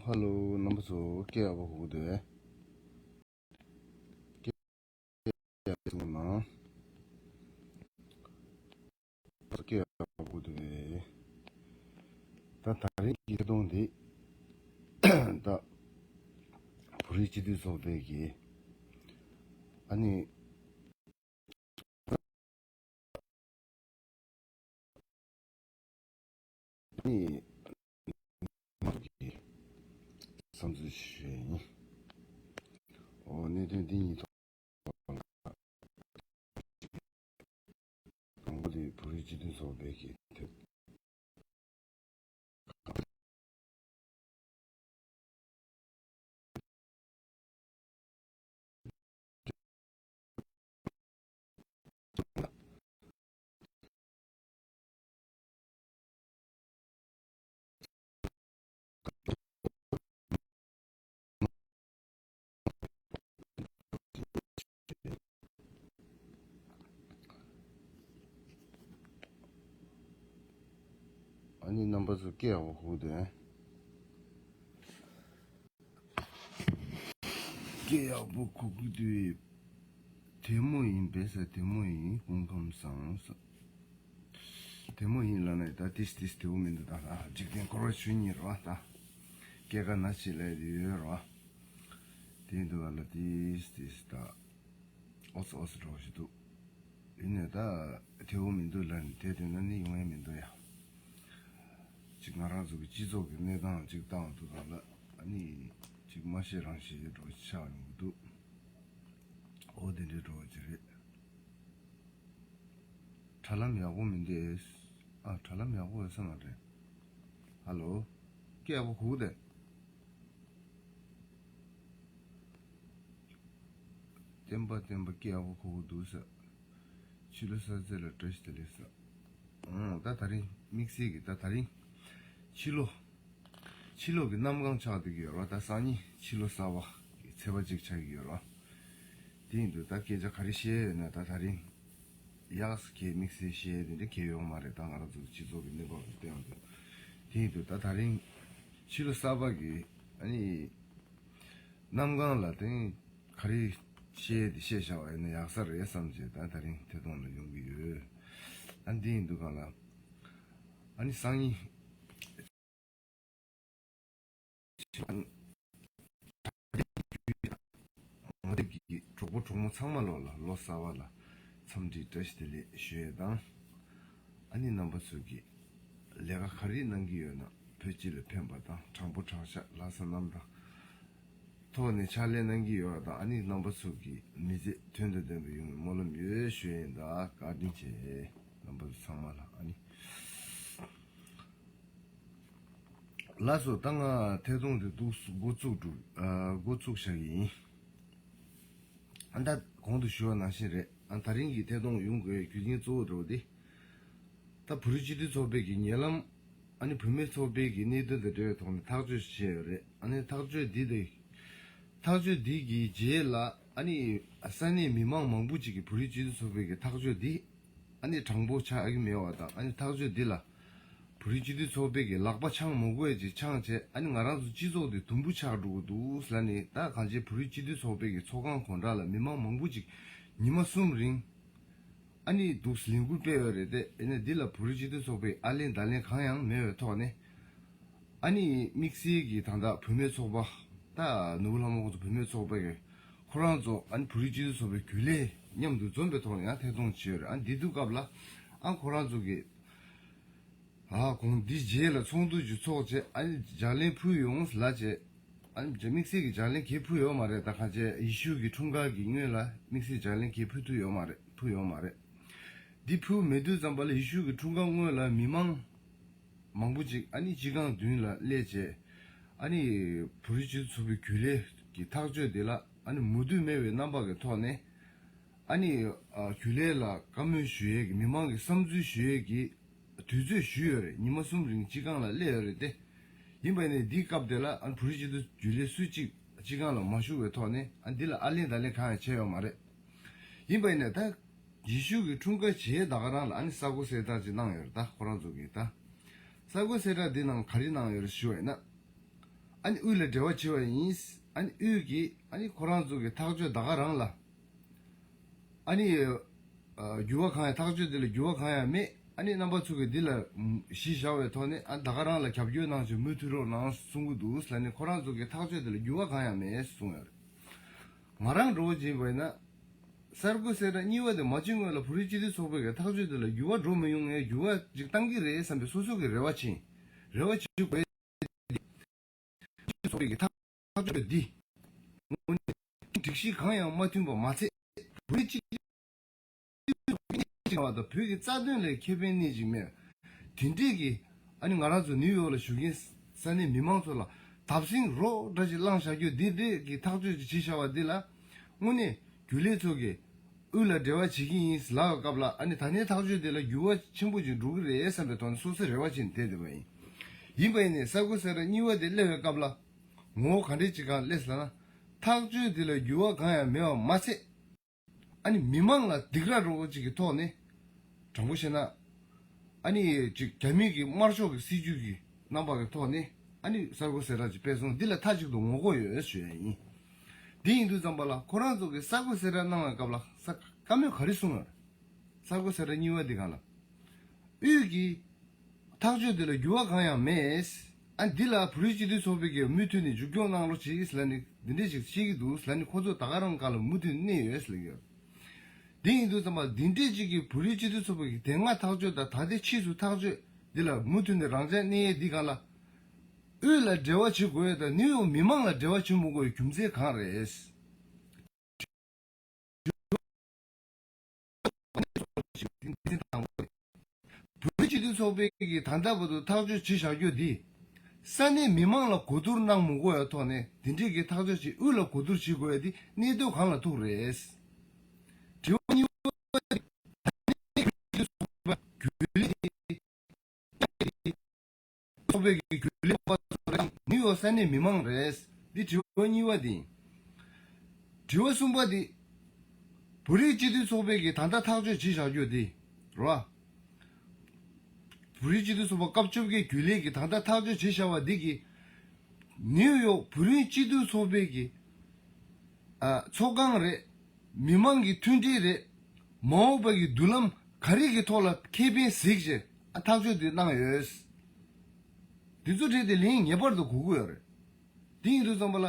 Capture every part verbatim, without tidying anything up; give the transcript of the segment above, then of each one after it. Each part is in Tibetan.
ཧ་ལོ། རྣམ་པ་ཚོ་སྐད་ཡག་པོ་གོ་གི་འདུག་གས། སྐད་ཡག་པོ་གོ་གི་འདུག་གས། སྐད་ཡག་པོ་གོ་གི་འདུག་གས། ད་ད་རིང་གི་ཐད་གཏོང་འདི་ད་བོད་རིགས་སྤྱི་མཐུན་ཚོགས་པའི་གི་ཨ་ནི་ནི་བསམ་ཚུལ་ཞུ་ཡས་ཡིན། ཨོ་གནད་དོན་འདི་གཉིས་ཐོག་ལ་དང་པོ་དེ་བོད་རིགས་སྤྱི་མཐུན་ཚོགས་པའི་གི་དེ། ཨ་ནི་རྣམ་པ་ཚོ་སྐད་ཡག་པོ་གོ་གི་འདུག་གས། སྐད་ཡག་པོ་གོ་གི་འདུག། བདེ་མོ་ཡིན་པས་ཟེར། བདེ་མོ་ཡིན། སྐུ་ཁམས་བཟང་ཟེར། བདེ་མོ་ཡིན་ལབ་ན་ད་ཏིས་ཏིས་བདེ་པོ་མི་འདུག་ད་ལ་འཇིག་རྟེན་འཁོར་བ་ཆོས་ཉིད་རེད་བ། ད་སྐྱེ་རྒ་ན་འཆི་ལབ་ཡོད་རེད་བ། དེ་འདུག་ག་ལ་ཏིས་ཏིས་ད་ཨོ་ཙི་ཨོ་ཙི་འགྲོ་བཞིན་འདུག། ཡིན་ནའི་ད་བདེ་པོ་མི་འདུག་ལབ་ནས་དེ་དོན་ན་ནི་ཡོང་ཡ་མི་འདུག་ཡ། ཅིག་ང་རང་ཚོ་གི་སྤྱི་ཚོགས་ཀྱི་གནས་སྟངས་ཅིག་བཏང་འདུག་ད་ལ་ཨ་ནི་ཅིག་མ་ཤེས་རང་ཤེས་ཀྱི་འགྲོ་ཆགས་ཡོང་གི་འདུག། ཨོ་དེ་འདྲའི་འགྲོ་ཅིག་རེད། དྲ་ལམ་ཡག་པོ་མི་འདུག་ཨེ། ཨ་དྲ་ལམ་ཡག་པོ་ཡོད་ས་མ་རེད། ཧ་ལོ། སྐད་ཡག་པོ་གོ་གི་འདུག། བསྟན་པ་བསྟན་པ་སྐད་ཡག་པོ་གོ་གི་འདུག་ཟེར། ཕྱི་ལོ་གསར་ཚེས་ལ་བཀྲ་ཤིས་བདེ་ལེགས་ཟེར། ཨང་ད་ད་རིང་དམིགས་བསལ་གྱི་ད་ད་རིང་ཕྱི་ལོ། ཕྱི་ལོ་གི་གནམ་གང་ཆགས་བསྡད་ཀྱི་ཡོད་རེད་བ། ད་སང་ཉིན་ཕྱི་ལོ་གསར་པ་གི་ཚེས་པ་གཅིག་ཆགས་ཀྱི་ཡོད་རེད་བ། དེ་ཡིན་དུས་ད་སྐད་ཆ་ག་རེ་བཤད་ཡོད་ན་ད་ད་རིང་། ཡག་སྐད་དམིགས་བསལ་བཤད་དེ་འདྲ་གལ་ཡོད་མ་རེད། ད་ང་རང་ཚོ་སྤྱི་ཚོགས་ཀྱི་གནས་བབ་ལ་བལྟས་ཡོང་དུས། དེ་ཡིན་དུས་ད་ད་རིང་ཕྱི་ལོ་གསར་པ་གི་ཨ་ནི་གནམ་གང་ལ་དེ་ག་རེ་བཤད་དེ་བཤད་བཞག་པ་ཡིན་ན་ཡག་ས་རེད་བསམ་བྱས་ད་ད་རིང་ཐད་གཏོང་ལ་ཡོང་གི་ཡོད། ཨ་འདི་ཡིན་དུས་གང་ལ་ཨ་ནི་སང་ཉིན། ང་རང་གི་གྲོགས་པོ་གྲོགས་མོ་ཚང་མ་ལོག་ལ་ལོ་གསར་པ་ལ་འཚམས་འདྲི་བཀྲ་ཤིས་བདེ་ལེགས་ཞུ་ཡས་དང་། ཨ་ནི་རྣམ་པ་ཚོས་ཀྱི་ལས་ཀ་ག་རེ་གནང་གི་ཡོད་ན་བོད་སྤྱི་ལ་ཕན་པ་དང་དྲང་པོ་དྲང་བཞག་ལྷག་བསམ་རྣམ་དག་ཐོག་ནས་ཕྱག་ལས་གནང་གི་ཡོད་པ་དང་། ཨ་ནི་རྣམ་པ་ཚོ་གི་མི་ཚེ་དོན་དང་ལྡན་པ་ཡོང་བའི་སྨོན་ལམ་ཡོད་ཞུ་ཡས་ཡིན། ད་བཀའ་དྲིན་ཆེ། རྣམ་པ་ཚོ་ཚང་མ་ལ་ཨ་ནི། ལགས་སོ། ད་ང་ཐད་གཏོང་དེ་འདུག་འགོ་བཙུགས་འགྲོ། ཨ་འགོ་བཙུགས་བཞག་གི་ཡིན། ཨ་ད་གོང་དུ་ཞུ་བ་ནང་བཞིན་རེད། ཨ་ད་རིང་གི་ཐད་གཏོང་ཡོང་དགོས་རྒྱུ་རྐྱེན་གཙོ་བོ་འདྲ་བོ་དེ། ད་བོད་རིགས་སྤྱི་མཐུན་ཚོགས་པའི་གི་ཉེ་ལམ། ཨ་ནི་བུད་མེད་ཚོགས་པའི་གི་གནད་དོན་དང་འབྲེལ་བའི་ཐོག་ནས་ཐག་གཅོད་བྱས་ཡོད་རེད། ཨ་ནི་ཐག་གཅོད་འདི་དེ། ཐག་གཅོད་འདི་གི་རྗེས་ལ་ཨ་ནི་ས་གནས་མི་མང་མང་པོ་ཅིག་གིས་བོད་རིགས་སྤྱི་མཐུན་ཚོགས་པའི་གི་ཐག་གཅོད་འདི། ཨ་ནི་དྲང་པོ་ཆགས་ཀྱི་མེད་པ་དང་། ཨ་ནི་ཐག་གཅོད་འདི་ལ་བོད་རིགས་སྤྱི་མཐུན་ཚོགས་པའི་གི་ལག་པ་འཆང་མ་དགོས་ཅིག་འཆང་བྱས། ཨ་ནི་ང་རང་ཚོ་སྤྱི་ཚོགས་འདི་དུམ་བུ་ཆགས་འགྲོ་གི་འདུག་ཟེར་ནས། ད་གང་ཅི་བོད་རིགས་སྤྱི་མཐུན་ཚོགས་པའི་གི་ཚོགས་ཁང་དགོང་དག་ལ་མི་མང་མང་པོ་ཅིག་ཉི་མ་གསུམ་རིང་ཨ་ནི་འདུག་ལས་འགུལ་སྤེལ་ཡོད་རེད་དེ། ཨ་ནི་འདི་ལ་བོད་རིགས་སྤྱི་མཐུན་ཚོགས་པའི་ཨ་ལན་བརྡ་ལན་གང་ཡང་མེད་པའི་ཐོག་ནས། ཨ་ནི་དམིགས་བསལ་གྱི་ད་ལྟ་བུད་མེད་ཚོགས་པ། ད་ནོར་བུ་ལྷ་མོ་ཁོང་ཚོ་བུད་མེད་ཚོགས་པ་གི་ཁོ་རང་ཚོ་ཨ་ནི་བོད་རིགས་སྤྱི་མཐུན་ཚོགས་པའི་རྒྱུན་ལས་མཉམ་དུ་འཛོམས་པའི་ཐོག་ནས་ཡང་ཐད་གཏོང་བྱས་ཡོད་རེད། ཨ་ནི་འདི་དུས་སྐབས་ལ་ཨ་ཁོ་རང་ཚོ་གི་ཨ་དགོང་འདི་རྗེས་ལ་ཚོགས་འདུ་ཅིག་ཚོགས་བྱས། ཨ་ནི་ལྗགས་ལན་ཕུལ་ཡོང་ལབ་བྱས། ཨ་ནི་དམིགས་བསལ་གྱི་ལྗགས་ལན་གང་ཕུལ་ཡོད་མ་རེད། ད་གང་ཅི་ཡེ་ཤུ་གི་འཁྲུངས་སྐར་གྱི་སྔོན་ལ་དམིགས་བསལ་ལྗགས་ལན་གང་ཕུལ་ཐུབ་ཡོད་མ་རེད། ཕུལ་ཡོད་མ་རེད། འདི་ཕུལ་མེད་དུས་ཙམ་པ་ལ་ཡེ་ཤུ་གི་འཁྲུངས་སྐར་སྔོན་ལ་མི་མང་མང་པོ་ཅིག་ཨ་ནི་སྤྱི་ཁང་མདུན་ལ་སླེབས་བྱས། ཨ་ནི་བོད་རིགས་སྤྱི་མཐུན་ཚོགས་པའི་རྒྱུན་ལས་ཀྱི་ཐག་གཅོད་དེ་ལ་ཨ་ནི་མོས་མཐུན་མེད་པའི་རྣམ་པ་གི་ཐོག་ནས། ཨ་ནི་ཨ་རྒྱུན་ལས་ལ་བཀའ་མོལ་ཞུ་ཡས་ཀྱི། མི་མང་གི་བསམ་ཚུལ་ཞུ་ཡས་ཀྱི་དུས་ཚོད་ཞུས་ཡོད་རེད། ཉི་མ་གསུམ་རིང་སྤྱི་ཁང་ལ་སླེབས་ཡོད་རེད་དེ། ཡིན་པ་ནས་འདིའི་སྐབས་དེ་ལ་ཨ་ནི་བོད་རིགས་སྤྱི་མཐུན་རྒྱུན་ལས་སུ་གཅིག་སྤྱི་ཁང་ལ་མ་ཞུགས་པའི་ཐོག་ནས། ཨ་འདི་ལ་ཨ་ལན་བརྡ་ལན་གང་ཡང་བྱས་ཡོད་མ་རེད། ཡིན་པ་ཡིན་ན་ད་ཡེ་ཤུ་གི་འཁྲུངས་སྐར་རྗེས་ད་ག་རང་ལ་ཨ་ནི་གསར་འགོད་གསལ་བསྒྲགས་ཅིག་གནང་ཡོད་རེད། ད་ཁོ་རང་ཚོ་གིས་ད་གསར་འགོད་གསལ་བསྒྲགས་འདི་ནང་ག་རེ་གནང་ཡོད་རེད་ཞུ་བ་ཡིན་ན། ཨ་ནི་དབུས་ལ་འབྲེལ་བ་བྱས་པ་ཡིན། ཨ་ནི་དབུས་ཀྱི་ཨ་ནི་ཁོ་རང་ཚོ་གི་ཐག་གཅོད་ད་ག་རང་ལ་ཨ་ནི་འགྱུར་བ་གང་ཡང་ཐག་གཅོད་དེ་ལ་འགྱུར་བ་གང་ཡང་མེད། ཨ་ནི་རྣམ་པ་ཚོ་གི་འདི་ལ་གཞི་བཞག་པའི་ཐོག་ནས་ཨ་ད་ག་རང་ལ་རྒྱབ་སྐྱོར་གནང་བྱས་མུ་མཐུད་རོགས་གནང་གསུང་གི་འདུག་ལབ་ནས་ཁོ་རང་ཚོ་གི་ཐག་གཅོད་དེ་ལ་འགྱུར་བ་གང་ཡང་མེད་གསུངས་ཡོད་རེད། ང་རང་འགྲོ་བ་ཅིག་ཡིན་པ་ཡིན་ན། གསར་འགོད་གསལ་བསྒྲགས་གཉིས་པ་དེ་མ་བྱུང་སྔོན་ལ་བོད་རིགས་སྤྱི་མཐུན་ཚོགས་པའི་གི་ཐག་གཅོད་དེ་ལ་འགྱུར་བ་འགྲོ་མི་ཡོང་ངས་འགྱུར་བ་ཅིག་བཏང་གི་རེད་བསམ་པའི་སོ་སོ་གི་རེ་བ་བྱིན། རེ་བ་བྱེད་དགོས། ཚོགས་པའི་གི་ཐག་གཅོད་འདི་དངོས་གནས་སྒྲིག་གཞི་གང་ཡང་མ་མཐུན་པ་མ་ཚད་བོད་རིགས་སྤྱི་མཐུན་ཚོགས་པའི་གི་བོད་ཀྱི་རྩ་དོན་ལ་ཁེ་ཕན་སྣེ་གཅིག་མེད། དེ་འདྲས་ཀྱི་ཨ་ནི་ང་རང་ཚོ་ནིའུ་ཡོག་ལ་བཞུགས་མཁན་ས་གནས་མི་མང་ཚོ་ལ་བརྡབ་གསིག་རོགས་འདྲ་ཞིག་བསླངས་བཞག་རྒྱུ་འདི་འདྲས་ཀྱི་ཐག་གཅོད་ཅིག་བྱས་བཞག་པ་འདི་ལ་དངོས་གནས་རྒྱུན་ལས་ཚོ་གི་དབུས་ལ་འབྲེལ་བ་བྱེད་ཀྱི་ཡིན་ལབ་པའི་སྐབས་ལ་ཨ་ནི་ད་ནས་ཐག་གཅོད་དེ་ལ་འགྱུར་བ་ཆེན་པོ་ཅིག་འགྲོ་གི་རེད་བསམ་པའི་ཐོག་ནས་སོ་སོའི་རེ་བ་བྱས་ནས་བསྡད་བསྡད་པ་ཡིན། ཡིན་པ་ཡིན་ནའི་གསར་འགོད་གསལ་བསྒྲགས་གཉིས་པ་དེ་སླེབས་པའི་སྐབས་ལ་ངོ་བོ་ག་འདྲས་ཅིག་གང་སླེབས་ལབ་ན། ཐག་གཅོད་དེ་ལ་འགྱུར་བ་གང་ཡང་མེད་པ་མ་ཚད། ཨ་ནི་མི་མང་ལ་སྡིགས་ར་རོགས་ཅིག་གི་ཐོག་ནས། དྲང་པོ་བཤད་ན། ཨ་ནི་ཅིག་རྒྱ་མི་གི་དམར་ཤོག་གི་སྲིད་ཇུས་ཀྱི་རྣམ་པ་གི་ཐོག་ནས་ཨ་ནི་གསར་འགོད་གསལ་བསྒྲགས་ཅིག་སྤེལ་སོང་འདི་ལ་མཐའ་གཅིག་ཏུ་ངོ་རྒོལ་ཡོད་ཞུ་ཡ་ཡིན། འདི་ཡིན་དུས་ཙམ་པ་ལ་ཁོ་རང་ཚོ་གི་གསར་འགོད་གསལ་བསྒྲགས་གནང་བའི་སྐབས་ལ་ས་བཀའ་མོལ་ག་རེ་གསུངས་ཡོད། གསར་འགོད་གསལ་བསྒྲགས་གཉིས་པ་འདི་གང་ལ། དབུས་ཀྱི་ཐག་གཅོད་དེ་ལ་འགྱུར་བ་གང་ཡང་མེད། ཨ་འདི་ལ་བོད་རིགས་སྤྱི་མཐུན་ཚོགས་པའི་གི་མུ་མཐུད་ནས་མཇུག་སྐྱོང་གནང་རོགས་གྱིས་ལབ་ནས་འདི་འདྲས་ཞིག་བཤད་ཀྱི་འདུག་ལབ་ནས་ཁོ་ཚོ་ད་ག་རང་སྒང་ལ་མུ་མཐུད་གནས་ཡོད་ལབ་ཡོད། འདི་ཡིན་དུས་ཙམ་པ་འདི་འདྲས་ཅིག་གིས་བོད་རིགས་སྤྱི་མཐུན་ཚོགས་པའི་གི་དེ་སྔ་ཐག་གཅོད་དང་ད་ལྟའི་ཕྱིས་སུ་ཐག་གཅོད་འདི་ལ་མུ་མཐུད་ནས་རང་འཇགས་གནས་ཡས་འདི་གང་ལ། དབུས་ལ་འབྲེལ་བ་བྱེད་དགོས་ཡས་དང་ནིའུ་ཡོག་མི་མང་ལ་འབྲེལ་བ་བྱེད་མི་དགོས་ཡས་རྒྱུ་མཚན་གང་རེད། བོད་རིགས་སྤྱི་མཐུན་ཚོགས་པའི་གི་ད་ལྟ་བར་དུ་ཐག་གཅོད་བྱས་བཞག་རྒྱུ་འདི། ས་གནས་མི་མང་ལ་གོ་བསྡུར་གནང་མི་དགོས་ཡ་ཐོག་ནས་དེ་འདྲས་ཀྱི་ཐག་གཅོད་ཅིག་དབུས་ལ་གོ་བསྡུར་བྱེད་དགོས་ཡ་འདི་གནད་དོན་གང་ལ་ཐུག་རེད། དྲི་བ་གཉིས་པ། རྒྱུན་ལས་ཚོགས་པའི་གི་རྒྱུན་ལས་པ་ཚོ་རེད་ནིའུ་ཡོག་ས་གནས་མི་མང་རེད། འདི་དྲི་བ་གཉིས་པ་འདི་ཡིན། དྲི་བ་གསུམ་པ་འདི། བོད་རིགས་སྤྱི་མཐུན་ཚོགས་པའི་གི་ད་ལྟ་ཐག་གཅོད་བྱས་བཞག་རྒྱུ་འདི། རེད་བ། བོད་རིགས་སྤྱི་མཐུན་ཚོགས་པ་སྐབས་བཅོ་བརྒྱད་རྒྱུན་ལས་ཀྱི་ད་ལྟ་ཐག་གཅོད་བྱས་བཞག་པ་འདི་གི་ནིའུ་ཡོག་བོད་རིགས་སྤྱི་མཐུན་ཚོགས་པའི་གི་ཨ་ཚོགས་ཁང་རེད། མི་མང་གི་མཐུན་སྒྲིལ་རེད། མ་འོངས་པ་གི་མདུན་ལམ་ག་རེ་གི་ཐོག་ལ་ཁེ་ཕན་གཟིགས་བྱས་ཨ་ཐག་གཅོད་འདི་གནང་ཡོད། འདི་ཚོ་གྲས་དེ་ལན་ངེས་པར་དུ་དགོས་ཀྱི་ཡོད་རེད། དེ་ཡིན་དུས་ཙམ་པ་ལ་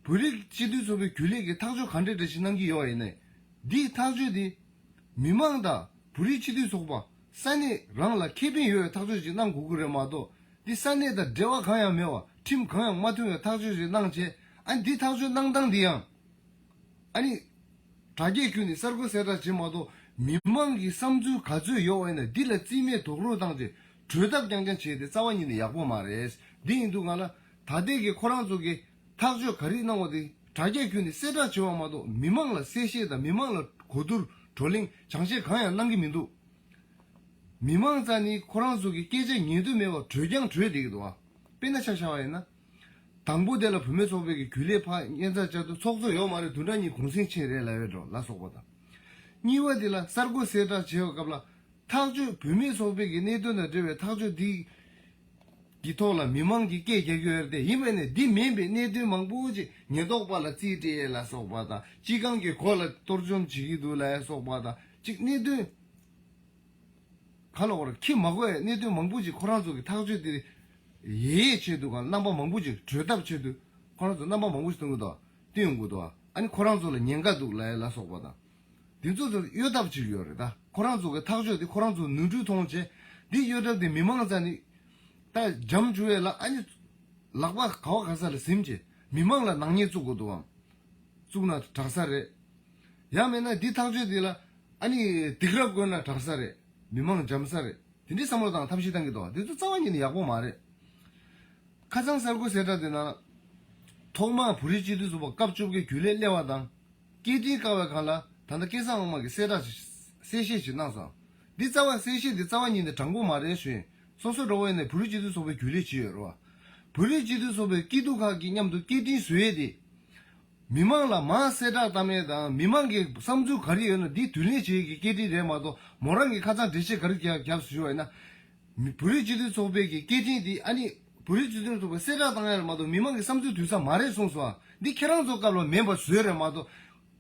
བོད་རིགས་སྤྱི་མཐུན་ཚོགས་པའི་རྒྱུན་ལས་ཀྱི་ཐག་གཅོད་ག་འདྲ་འདྲ་ཞིག་གནང་གི་ཡོད་པ་ཡིན་ནའི། འདིའི་ཐག་གཅོད་དེ་མི་མང་དང་བོད་རིགས་སྤྱི་མཐུན་ཚོགས་པ་ས་གནས་རང་ལ་ཁེ་ཕན་ཡོད་པའི་ཐག་གཅོད་ཅིག་གནང་དགོས་ཀྱི་རེད་མ་གཏོགས་འདི་ས་གནས་དང་འབྲེལ་བ་གང་ཡང་མེད་པ་ཁྲིམས་གང་ཡང་མ་མཐུན་པའི་ཐག་གཅོད་ཅིག་གནང་བྱས་ཨ་འདི་ཐག་གཅོད་གནང་སྟངས་འདི་ཡང་། ཨ་ནི། དྲ་རྒྱའི་བརྒྱུད་ནས་གསར་འགོད་གསལ་བསྒྲགས་བྱེད་མ་གཏོགས་མི་མང་གི་བསམ་ཚུལ་ག་ཚོད་ཡོད་པ་ཡིན་ན་འདི་ལ་རྩིས་མེད་རྡོག་རོལ་བཏང་རྗེས་གྲོས་ཐབས་རྐྱང་རྐྱང་བྱས་ཏེ་རྩ་བ་ཉིད་ནས་ཡག་པོ་མ་རེད། འདི་ཡིན་དུས་ང་ལ་ད་ལྟའི་གི་ཁོ་རང་ཚོ་གི་ཐག་གཅོད་ག་རེ་གནང་བ་དེ་དྲ་རྒྱའི་བརྒྱུད་ནས་གསལ་བསྒྲགས་བྱེད་པ་མ་གཏོགས་མི་མང་ལ་གསལ་བཤད་དང་མི་མང་ལ་གོ་བསྡུར་བགྲོ་གླེང་སྦྱང་བཤད་གང་ཡང་གནང་གི་མི་འདུག་མི་མང་རྩ་ནི་ཁོ་རང་ཚོ་གི་སྐད་ཆ་ཉན་འདོད་མེད་པར་བྲོས་རྐྱང་བྲོས་བསྡད་ཀྱི་འདུག་བ། དཔེར་ན་ཆ་བཞག་པ་ཡིན་ན། དང་པོ་དེ་ལ་བུད་མེད་ཚོགས་པའི་གི་རྒྱུན་ལས་ཕར་སྙན་སེང་བཅར་དུས་ཚོགས་གཙོ་ཡོད་མ་རེད་བདུན་ཕྲག་གཉིས་གུང་སེང་ཕྱིན་རེད་ལབ་ཡོད་འགྲོ་ལ་སོགས་པ་དང་། གཉིས་པ་དེ་ལ་གསར་འགོད་གསལ་བསྒྲགས་བྱེད་པའི་སྐབས་ལ་ཐག་གཅོད་བུད་མེད་ཚོགས་པའི་གི་གནད་དོན་དང་འབྲེལ་བའི་ཐག་གཅོད་འདི་གི་ཐོག་ལ་མི་མང་གིས་སྐད་རྒྱག་གི་ཡོད་རེད་དེ་ཡིན་པས་ནས་འདི་མིན་པའི་གནད་དོན་མང་པོ་ཅིག་ཉེན་རྟོག་པ་ལ་རྩིས་སྤྲད་ལ་སོགས་པ་དང་སྤྱི་ཁང་གི་སྒོ་ལ་གཏོར་བཅོམ་བྱེད་ཀྱི་འདུག་ལ་སོགས་པ་དང་གཅིག་གནད་དོན། ག་ལ་བར་ཁྱི་མ་གོ་ཡ་གནད་དོན་མང་པོ་ཅིག་ཁོ་རང་ཚོ་གི་ཐག་གཅོད་དེ་ཡེ་ཡེ་ཆེད་དུ་གང་རྣམ་པ་མང་པོ་ཅིག་གྲོས་ཐབས་ཆེད་དུ་ཁོ་རང་ཚོ་རྣམ་པ་མང་པོ་ཞིག་གཏོང་གི་འདུག་བསྟན་ཡོང་གི་འདུག་ཨ་ནི་ཁོ་རང་ཚོ་ལ་ཉེན་ཁ་འདུག་ལ་ཡ་ལ་སོགས་པ་དང་། དེ་ཚོ་ཚོ་གཡོལ་ཐབས་ཅིག་ཡོད་རེད་ད། ཁོ་རང་ཚོ་གི་ཐག་གཅོད་དེ་ཁོ་རང་ཚོ་ནོར་འཁྲུལ་མཐོང་བྱས་འདི་གཡོལ་ཐབས་དེ་མི་མང་རྩ་ནི་ད་འཇམ་བཅུག་ཡས་ལ་ཨ་ནི་ལག་པ་ག་བ་ག་ས་ལ་ཟིན་བྱས་མི་མང་ལ་ནག་ཉེས་བཙུགས་དགོས་འདུག་ཨང་། བཙུགས་ན་དྲག་ས་རེད། ཡང་མིན་ན་འདི་ཐག་གཅོད་འདི་ལ་ཨ་ནི་སྡིགས་ར་བསྐུལ་ན་དྲག་ས་རེད། མི་མང་འཇམ་ས་རེད། དེ་འདྲའི་བསམ་བློ་དང་ཐབས་ཤེས་བཏང་གི་འདུག་འདི་ཚོ་རྩ་བ་ཉིད་ནས་ཡག་པོ་མ་རེད། ཁ་སང་གསར་འགོད་གསལ་བསྒྲགས་འདི་ནང་ཐོག་མར་བོད་རིགས་སྤྱི་འཐུས་ཚོགས་པ་སྐབས་བཅོ་བརྒྱད་རྒྱུན་ལས་སླེབས་པ་དང་། སྐད་འཕྲིན་བཀག་པའི་སྒང་ལ་ད་ལྟ་སྐལ་བཟང་དབང་མ་གིས་གསལ་བསྒྲགས་ཤིག་གསལ་བཤད་ཅིག་གནང་སོང་། འདི་རྩ་བ་གསལ་བཤད་འདི་རྩ་བ་ཉིད་ནས་དྲང་པོ་མ་རེད་ཞུ་ཡིན། སོ་སོ་འགྲོ་བ་ཡིན་ནའི་བོད་རིགས་སྤྱི་འཐུས་ཚོགས་པའི་རྒྱུན་ལས་བྱེད་ཡོད་རེད་བ། བོད་རིགས་སྤྱི་འཐུས་ཚོགས་པའི་སྐྱིད་སྡུག་ཁག་གི་མཉམ་དུ་སྐད་འཕྲིན་བཟོ་ཡས་དེ། མི་མང་ལ་མར་གསལ་བསྒྲགས་བཏང་ཡས་དང་མི་མང་གི་བསམ་ཚུལ་ག་རེ་ཡོད་ན་འདི་བསྡུ་ལེན་བྱེད་ཡས་ཀྱི་སྐད་འཕྲིན་རེད་མ་གཏོགས་མོ་རང་གི་ཁ་སང་འགྲེལ་བཤད་ག་རེ་རྒྱབ་རྒྱབ་ཞུ་བ་ཡིན་ན། མི་བོད་རིགས་སྤྱི་འཐུས་ཚོགས་པའི་གི་སྐད་འཕྲིན་འདི་ཨ་ནི་ བོད་རིགས་སྤྱི་མཐུན་ཚོགས་པས་གསལ་བསྒྲགས་བཏང་ཡ་རེད་མ་གཏོགས་མི་མང་གི་བསམ་ཚུལ་བསྡུ་ས་མ་རེད་གསུངས་སོང་ཨ། འདི་ཁྱེད་རང་ཚོ་སྐབས་ལ་མིན་པ་བཟོས་རེད་མ་གཏོགས།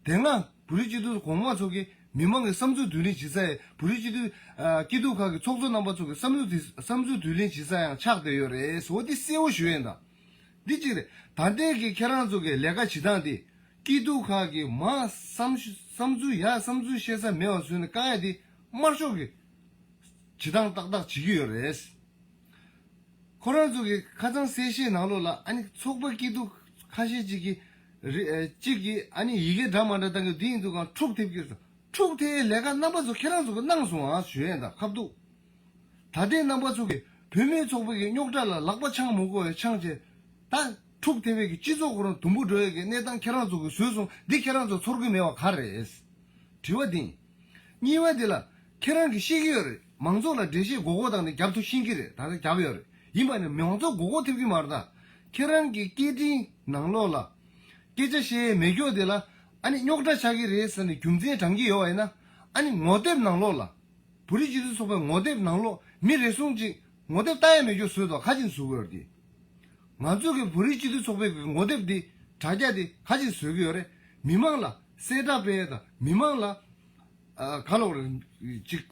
དེ་སྔ་བོད་རིགས་སྤྱི་མཐུན་ཚོགས་གོང་མ་ཚོ་གིས་མི་མང་གི་བསམ་ཚུལ་བསྡུ་ལེན་བྱེད་ས་ཡ་བོད་རིགས་སྤྱི་མཐུན་ཨ་སྐྱིད་སྡུག་ཁག་གི་ཚོགས་གཙོ་རྣམ་པ་ཚོ་གི་བསམ་ཚུལ་དེ་བསམ་ཚུལ་བསྡུ་ལེན་བྱེད་ས་ཡང་ཆགས་བསྡད་ཡོད་རེད་ཟེར་བ་འདི་གསལ་བོ་ཞུ་ཡིན་ད། འདི་གཅིག་རེད། ད་ལྟའི་གི་ཁྱེད་རང་ཚོ་གི་ལས་ཀ་བྱེད་སྟངས་དེ་སྐྱིད་སྡུག་ཁག་གི་མ་བསམ་བསམ་ཚུལ་ཡ་བསམ་ཚུལ་བཤད་ས་མེད་པ་བཟོས་ནས་བཀག་ཡ་དེ་དམར་ཤོག་གི་བྱེད་སྟངས་ཏག་ཏག་བྱེད་ཀྱི་ཡོད་རེད། ཁོ་རང་ཚོ་གི་ཁ་སང་གསལ་བཤད་ནང་ལོགས་ལ་ཨ་ནི་ཚོགས་པ་སྐྱིད་སྡུག་ཁ་ཤས་ཅིག་གི་རི་ཨ་གཅིག་གི་ཨ་ནི་ཡི་གེ་འདྲ་མ་འདྲ་བཏང་གི་འདི་ཡིན་འདུག་གང་འཁྲུག་ཐེབས་ཀྱི་རེད། འཁྲུག་ཐེབས་ལས་ཀ་རྣམ་པ་ཚོ་ཁྱེད་རང་ཚོ་གི་གནང་སོང་ཨ་ཞུ་ཡས་ད་ཁ་བསྡུ། ད་ལྟའི་རྣམ་པ་ཚོ་གི་བུད་མེད་ཚོགས་པ་གི་རྙོག་དྲ་ལ་ལག་པ་འཆང་མི་དགོས་པའི་འཆང་བྱས། ད་འཁྲུག་ཐེབས་པའི་གི་སྤྱི་ཚོགས་ཁོ་རང་དུམ་བུ་འགྲོ་ཡས་ཀྱི་གནས་སྟངས་ཁྱེད་རང་ཚོ་གི་བཟོས་སོང་འདི་ཁྱེད་རང་ཚོ་ཚོར་གི་མེད་པ་ག་རེད། དྲི་བ་འདི། གཉིས་པ་འདི་ལ་ཁྱེད་རང་གིས་ཤེས་ཀྱི་ཡོད་རེད། མང་ཚོགས་ལ་འགྲེལ་བཤད་མགོ་སྐོར་བཏང་ནས་རྒྱབ་ཐུབ་ཤེས་ཀྱི་རེད། ད་ལྟ་རྒྱབ་ཡོད་རེད། ཡིན་པ་ནི་མང་ཚོགས་མགོ་སྐོར་ཐེབས་ཀྱི་མ་རེད་ད། ཁྱེད་རང་གི་སྐད་འཕྲིན་ནང་ལོགས་ལ་སྐད་ཆ་བཤད་མེད་སྐྱོ་དེ་ལ་ཨ་ནི་རྙོག་དྲ་ཆགས་ཀྱི་རེད་ཟེར་ནས་རྒྱུ་མཚན་དྲང་གི་ཡོད་པ་ཡིན་ན་ཨ་ནི་ངོ་དེབ་ནང་ལོགས་ལ་བོད་རིགས་སྤྱི་མཐུན་ཚོགས་པའི་ངོ་དེབ་ནང་ལོགས་མི་རེ་ཟུང་ཅིག་ངོ་དེབ་ལྟ་ཡ་མེད་སྐྱོ་བཟོས་དོ་ཁ་ཅིག་བཟོ་གི་ཡོད་རེད་དེ། ང་ཚོ་གི་བོད་རིགས་སྤྱི་མཐུན་ཚོགས་པའི་གི་ངོ་དེབ་འདི་དྲ་རྒྱ་འདི་ཁ་ཅིག་བཟོས་ཀྱི་ཡོད་རེད། མི་མང་ལ་གསལ་བསྒྲགས་སྤེལ་ཡས་དང་མི་མང་ལ་ཨ་ག་ལབ་རེད་ཅིག་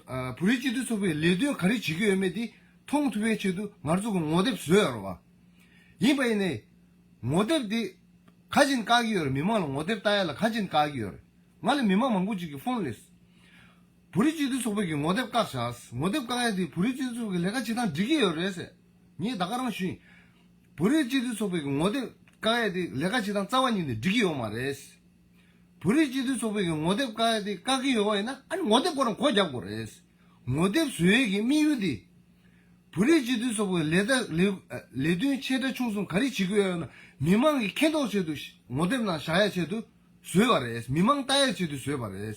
ཨ་བོད་རིགས་སྤྱི་མཐུན་ཚོགས་པའི་ལས་དོན་ག་རེ་བྱེད་ཀྱི་ཡོད་མེད་འདི་མཐོང་ཐུབ་པའི་ཆེད་དུ་ང་ཚོ་གི་ངོ་དེབ་བཟོས་ཡོད་རེད་བ། ཡིན་པ་ཡིན་ནའི་ངོ་དེབ་འདི་ཁ་ཅིག་བཀག་གི་ཡོད་རེད། མི་མང་ལ་ངོ་དེབ་ལྟ་ཡས་ལ་ཁ་ཅིག་བཀག་གི་ཡོད་རེད། ང་ལ་མི་མང་མང་པོ་ཅིག་གིས་ཕོན་སླེབས། བོད་རིགས་སྤྱི་མཐུན་ཚོགས་པའི་གི་ངོ་དེབ་བཀག་བཞག་ངོ་དེབ་བཀག་ཡས་དེ་བོད་རིགས་སྤྱི་མཐུན་ཚོགས་པའི་ལས་ཀ་བྱེད་སྟངས་འགྲིག་གི་ཡོད་རེད་ཟེར། ངས་ད་ག་རང་ཞུས་ཡིན། བོད་རིགས་སྤྱི་མཐུན་ཚོགས་པའི་གི་ངོ་དེབ་བཀག་ཡས་དེ་ལས་ཀ་བྱེད་སྟངས་རྩ་བ་ཉིད་ནས་འགྲིག་གི་ཡོད་མ་རེད། བོད་རིགས་སྤྱི་མཐུན་ཚོགས་པའི་གི་ངོ་དེབ་བཀག་ཡས་དེ་བཀག་གི་ཡོད་པ་ཡིན་ན་ཨ་ནི་ངོ་དེབ་ཁོ་རང་སྒོ་རྒྱག་དགོས་རེད། ངོ་དེབ་བཟོ་ཡས་ཀྱི་དམིགས་ཡུལ་དེ། བོད་རིགས་སྤྱི་མཐུན་ཚོགས་པའི་ལས་ད་ལས་ལས་དོན་ཆེ་ཕྲ་ཆུང་གསུམ་ག་རེ་བྱེད་ཀྱི་ཡོད་ན་མི་མང་གིས་མཁྱེན་རྟོགས་ཆེད་དུ་ངོ་དེབ་ནང་བཞག་ཡ་ཆེད་དུ་བཟོས་པ་རེད། མི་མང་ལྟ་ཡ་ཆེད་དུ་བཟོས་པ་རེད།